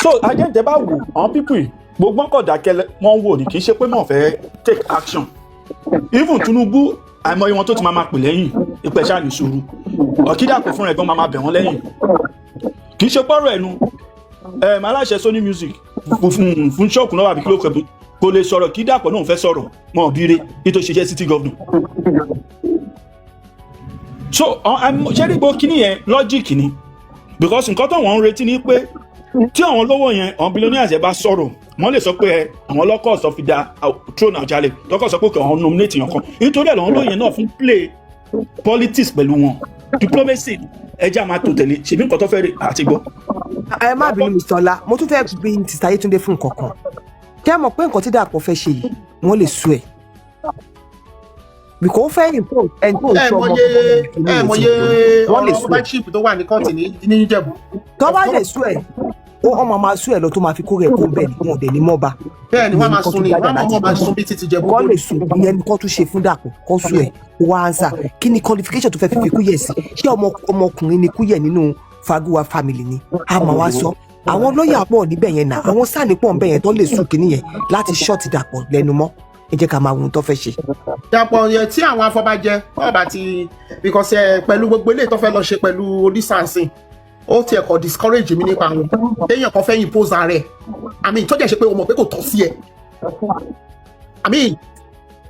[SPEAKER 4] So agent, bá wò àwọn people yìí, gbogbo wọn kọ̀ dákẹ́, wọ́n wò ní, kì í ṣe pé wọ́n fẹ́ take action. Even Tinubu, àìmọye wọn tó ti máa pè lẹ́yìn ìpẹ́ ṣáà ní sùúrù. Ọ̀kídàpọ̀ fúnra ẹ̀ gan máa bẹ̀ wọ́n lẹ́yìn, kì í ṣe pọ́rọ̀ ẹnu. Aláṣẹ Sony Music fún ṣọ́ọ̀kù náà àbí kí ló kẹ́, kò lè sọ̀rọ̀ kí Dàpọ̀ náà fẹ́ sọ̀rọ̀ mọ́ òbíire kí tó ṣe jẹ́ city governor. So ṣé ní gbogbo kíní yẹn, logic ni, because nǹkan tó wọ́n ń retí ni pé tí àwọn olówó yẹn, àwọn billionaires yẹn bá sọ̀rọ̀, wọ́n lè sọ pé ẹ àwọn lọ́kọ̀ sọ fi da throne Àwùjalẹ̀, lọ́kọ̀ sọ pé kí àwọn nominate yàn kan. Nítorí ẹ̀ lọ́wọ́ lóye náà fún play politics pẹ̀lú wọn, diplomacy, ẹjẹ́ àmà tó tẹ̀lé ṣèbí nǹkan tó fẹ́ rè àti gbọ́.
[SPEAKER 2] Ẹ má bínú, Mr. Ọlá, mo tún fẹ́ bí Sister Yétúndé fún nǹkan kan. Kẹ́ ẹ mọ̀ pé nǹkan tí Dàpọ̀ fẹ́ ṣe yìí, wọ́n lè sú ẹ̀, because ó fẹ́ impose ẹni tó ń
[SPEAKER 3] Ẹ
[SPEAKER 2] sọ ọmọ
[SPEAKER 3] mọye, ẹ mọye
[SPEAKER 2] wọ́n lè
[SPEAKER 3] ọ̀rọ̀
[SPEAKER 2] sú ẹ̀.
[SPEAKER 3] hardship tó wà ní kóòtù ní Ìjẹ̀bú.
[SPEAKER 2] Tó bá lè sú ẹ̀, ó ọmọ máa sú ẹ̀ lọ tó máa fi kó rẹ̀ kó bẹ́ẹ̀ ni wọn ò dẹ̀ ní mọ́ba.
[SPEAKER 3] Bẹ́ẹ̀ ni wọ́n máa
[SPEAKER 2] Ìyẹn
[SPEAKER 3] sun ni
[SPEAKER 2] nǹkan tó
[SPEAKER 3] wọ́n
[SPEAKER 2] jáde
[SPEAKER 3] máa
[SPEAKER 2] láti
[SPEAKER 3] sun bí títí Ìjẹ̀bú.
[SPEAKER 2] Kọ́ lè sùn, ìyẹn ni kọ́ tún ṣe fún Dàpọ̀, kọ́ sùn ẹ̀, kó wá answer kí ni qualification tó fẹ́ fi fi Kúyẹ̀ sí. Ṣé ọmọkùnrin ni Kúyẹ̀ nínú Faguwa family ni? A máa wá sọ àwọn lọ́ọ̀yà pọ̀ níbẹ̀ yẹn náà, àwọn sáàni pọ̀ níbẹ̀ yẹn tó lè sùn kínní yẹn láti shut Dàpọ̀ lẹ́nu mọ́. Ẹ jẹ́ ká máa wo ohun tó fẹ́ ṣe.
[SPEAKER 3] Dàpọ̀ yẹn tí àwọn afọbajẹ ọba ti, because ẹ pẹ̀lú gbogbo eléyìí tó fẹ́ lọ ṣe pẹ̀lú onísànsìn, ó tiẹ̀ kọ́ discourage mi nípa wọn. Téèyàn kan fẹ́ impose ara ẹ̀, I mean, tó jẹ́ ṣe pé o mọ̀ pé kò tọ́ sí ẹ, I mean,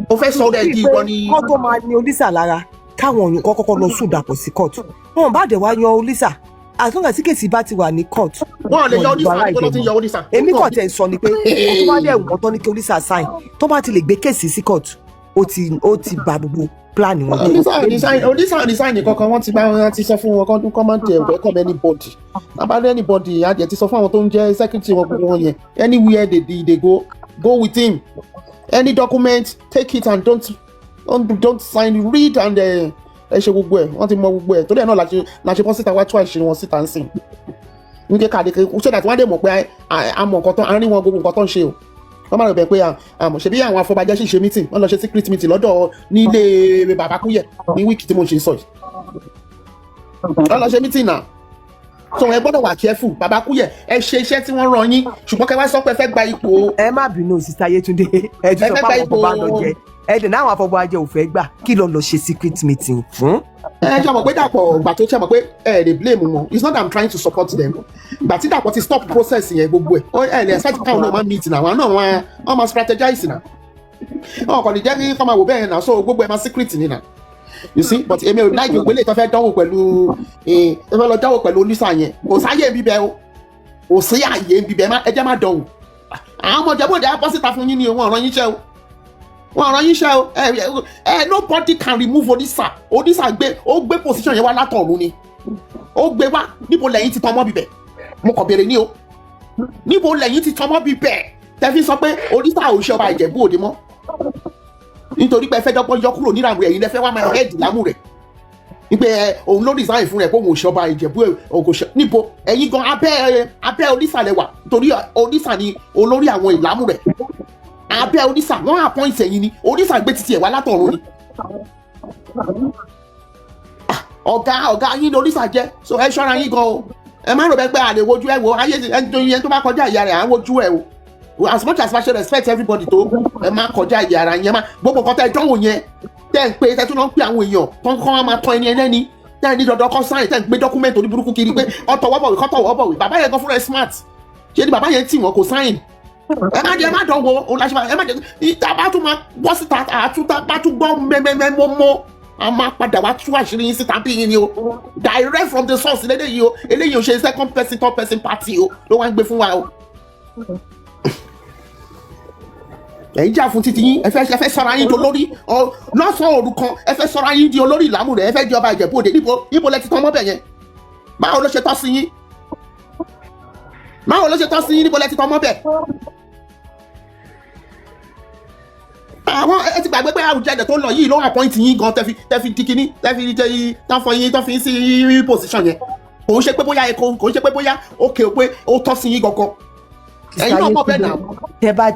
[SPEAKER 3] o fẹ́ sọ ọ́ di ìwọ ni.
[SPEAKER 2] Kọ́ tó máa ní Olísà lára, káwọn òyìn kọ́ kọ́kọ́ lọ sùn Dàpọ̀ sí court, wọn bá dẹ̀ wá yan Olísà, as long as case bá ti wà ní court.
[SPEAKER 3] Wọn ò lè yọ
[SPEAKER 2] Wọn
[SPEAKER 3] Olísà, níbo ló ti ń yọ Olísà?
[SPEAKER 2] Èmi kàn tẹ̀ ń sọ ni pé tó bá dẹ̀ wọ́n tán ní kí Olísà sign, tó bá ti lè gbé case sí court, ó ti ba gbogbo plan wọn jẹ́.
[SPEAKER 3] Olísà ò ní sign, Olísà ò ní sign kankan. Wọ́n ti bá wọn ti sọ fún wọn kọ́ máa ń tẹ welcome anybody abáde anybody. Adìẹ ti sọ fún àwọn tó ń jẹ́ secretary wọn, gbogbo wọn yẹn, anywhere they go, go with him. Any document, take it and don't sign, read and ẹ ṣe gbogbo ẹ. Wọ́n ti mọ gbogbo ẹ torí ẹ náà la ṣe bọ́ síta wá tú àṣírí wọn síta ń sìn ní kéka àdéké, so that wọ́n á dẹ̀ mọ̀ pé a mọ̀ nǹkan tó a rí wọn, gbogbo nǹkan tó ń ṣe o. Wọ́n máa rò bẹ́ẹ̀ pé àmọ̀ ṣebí àwọn afọbajẹ́ sì ṣe meeting, wọ́n lọ ṣe secret meeting lọ́dọ̀ nílé bàbá Kúyẹ̀ ní week tí mo ṣe sọ yìí. Wọ́n lọ ṣe meeting náà, so ẹ gbọ́dọ̀ wà careful. Bàbá Kúyẹ̀, ẹ ṣe iṣẹ́ tí wọ́n rán yín, ṣùgbọ́n kẹ́ wá sọ pé ẹ fẹ́ gba ipò.
[SPEAKER 2] Ẹ má bínú, Sister Yétúndé, ẹ tún
[SPEAKER 3] Ẹ
[SPEAKER 2] sọ
[SPEAKER 3] fẹ́
[SPEAKER 2] pé
[SPEAKER 3] gba
[SPEAKER 2] àwọn
[SPEAKER 3] ipò.
[SPEAKER 2] bàbá lọ jẹ ẹ dẹ̀ náà, àwọn afọbajẹ ò fẹ́ gbà kí lọ ṣe secret meeting fún.
[SPEAKER 3] Ẹ ṣe mọ̀ pé Dàpọ̀ gbà tó ṣe mọ̀ pé ẹ lè blame wọn. It's not that I'm trying to support them. Gbà tí Dàpọ̀ ti stop process yẹn, gbogbo ẹ̀, ó ẹ lè expect káwọn náà máa meet náà, àwọn náà wọ́n máa strategize náà, wọn kò lè jẹ́ kí kọ́ máa wò bẹ́ẹ̀ náà. So gbogbo ẹ̀ máa secret ni náà, you see. But èmi ò láì gbogbo eléyìí tó fẹ́ dánwò pẹ̀lú ẹ fẹ́ lọ dánwò pẹ̀lú Olísà yẹn. Kò sáyè bíbẹ o, kò sí àyè bíbẹ, ẹ jẹ́ má dánwò. Àwọn ọmọ Ìjẹ̀bú-Òde á bọ́ síta fún yín ni o. Wọn rán yín iṣẹ́ o, wọn rán yín iṣẹ́ o. Ẹ nobody can remove Olísà. Olísà gbé, ó gbé position yẹn wá látọ̀run ni ó gbé wá. Níbo lẹ́yìn ti tọmọ́ bíbẹ̀? Mo kàn béèrè ní o, níbo lẹ́yìn ti tọmọ́ bíbẹ̀ tẹ́fí sọ pé Olísà ò ṣe ọba Ìjẹ̀bú Òde mọ́? Nítorí pé ẹ fẹ́ dọ́gbọ́n yọ kúrò níràwọ̀, ẹ̀yin lẹ fẹ́ wá máa head lámù rẹ̀ wípé ẹ òun ló resign fún rẹ̀ pé òun ò ṣe ọba Ìjẹ̀bú. Òun kò ṣe níbo? Ẹ̀yin gan abẹ́ Olísà lẹ wà, nítorí Olísà ni olórí àwọn ìlámù rẹ̀. Abẹ́ Olísà wọ́n appoint ẹ̀yin ni. Olísà gbé títí ẹ̀ wá látọ̀run ni. Ọ̀gá yín ni Olísà jẹ́, so ẹ ṣọ́ra yín gan o. Ẹ má rò bẹ́ẹ̀ pé a lè wojú ẹ wo ayé ẹni tó yẹn tó bá kọjá ìyá rẹ̀, à ń wojú ẹ o. As much as I ṣe respect everybody tó, ẹ má kọjá ìyá ara yẹn. Má gbogbo nǹkan tẹ́ ẹ dánwò yẹn, tẹ́ ẹ ń pè, tẹ́ tún lọ ń pè àwọn èèyàn tó ń kọ́ máa tán ẹni ẹlẹ́ni, tẹ́ ẹ ní dandan kọ́ sign, tẹ́ ẹ ń gbé document oníburúkú kiri pé ọ̀tọ̀wọ́bọ̀wé kọ́tọ̀wọ́bọ̀wé. Bàbá yẹn gan fúnra ẹ smart ṣé ni bàbá yẹn tì wọ́n kò sign. Ẹ má jẹ, ẹ má dánwò o láṣẹ. Ẹ má jẹ ìta bá tún máa bọ́ síta, àtúntà bá tún gbọ́ mẹ́mẹ́mẹ́mọ́, a máa padà wá tú àṣírí yín síta bí yín ni o. Direct from the source lédè yìí o. Eléyìí ò ṣe second person, third person party o ló wá ń gbé fún wa o. Ẹ̀ ń jà fún títí yín. Ẹ fẹ́ sọra yín di olórí lọ́sàn-án òru kan. Ẹ fẹ́ sọra yín di olórí ìlàmú rẹ̀. Ẹ fẹ́ di ọba Ìjẹ̀bú Òde. Níbo lẹ ti tán mọ́bẹ̀ yẹn? Báwo ló ṣe tọ́ sí yín? Báwo ló ṣe tọ́ sí yín? Níbo lẹ ti tán mọ́bẹ̀? Àwọn ẹ ti gbàgbé pé Àwùjalẹ̀ tó lọ yìí ló appoint yín gan, tẹ́fi di kíní, tẹ́fi tẹ́ tán fọ yín, tán fi sí position yẹn. Kò ń ṣe pé bóyá kò ń ṣe pé bóyá ókè pé ó tọ́ sí yín gangan. Ẹ̀yin náà mọ̀ bẹ́ẹ̀ náà.
[SPEAKER 2] Tẹ bá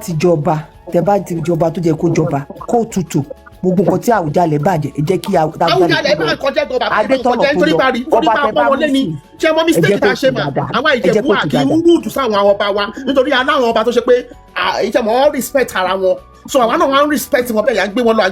[SPEAKER 2] ti jọba tó jẹ́ kó jọba, kó tutù, gbogbo nǹkan tí Àwùjalẹ̀ bàjẹ́, ẹ jẹ́ kí
[SPEAKER 3] Àwùjalẹ̀ bá kọjá gan, bàbá
[SPEAKER 2] Adétọ̀nà
[SPEAKER 3] kọjá
[SPEAKER 2] tó
[SPEAKER 3] nítorí
[SPEAKER 2] lọ,
[SPEAKER 3] bá rí torí
[SPEAKER 2] ọba
[SPEAKER 3] bá
[SPEAKER 2] tẹ bá
[SPEAKER 3] pọ́n wọlé
[SPEAKER 2] mú
[SPEAKER 3] ni.
[SPEAKER 2] sí,
[SPEAKER 3] Ṣé mọ
[SPEAKER 2] ẹ
[SPEAKER 3] mistake
[SPEAKER 2] jẹ́
[SPEAKER 3] tá
[SPEAKER 2] kó
[SPEAKER 3] a ṣe
[SPEAKER 2] tù
[SPEAKER 3] mà
[SPEAKER 2] dáadáa,
[SPEAKER 3] àwa
[SPEAKER 2] ẹ jẹ́
[SPEAKER 3] Ìjẹ̀bú
[SPEAKER 2] kó tù
[SPEAKER 3] àkì
[SPEAKER 2] dáadáa.
[SPEAKER 3] rúdù sáwọn ọba wa, nítorí aláwọn ọba tó ṣe pé ìjẹ̀mọ̀ wọn respect ara wọn, so àwa náà wọn respect wọn bẹ́ẹ̀, yà ń gbé wọn lọ.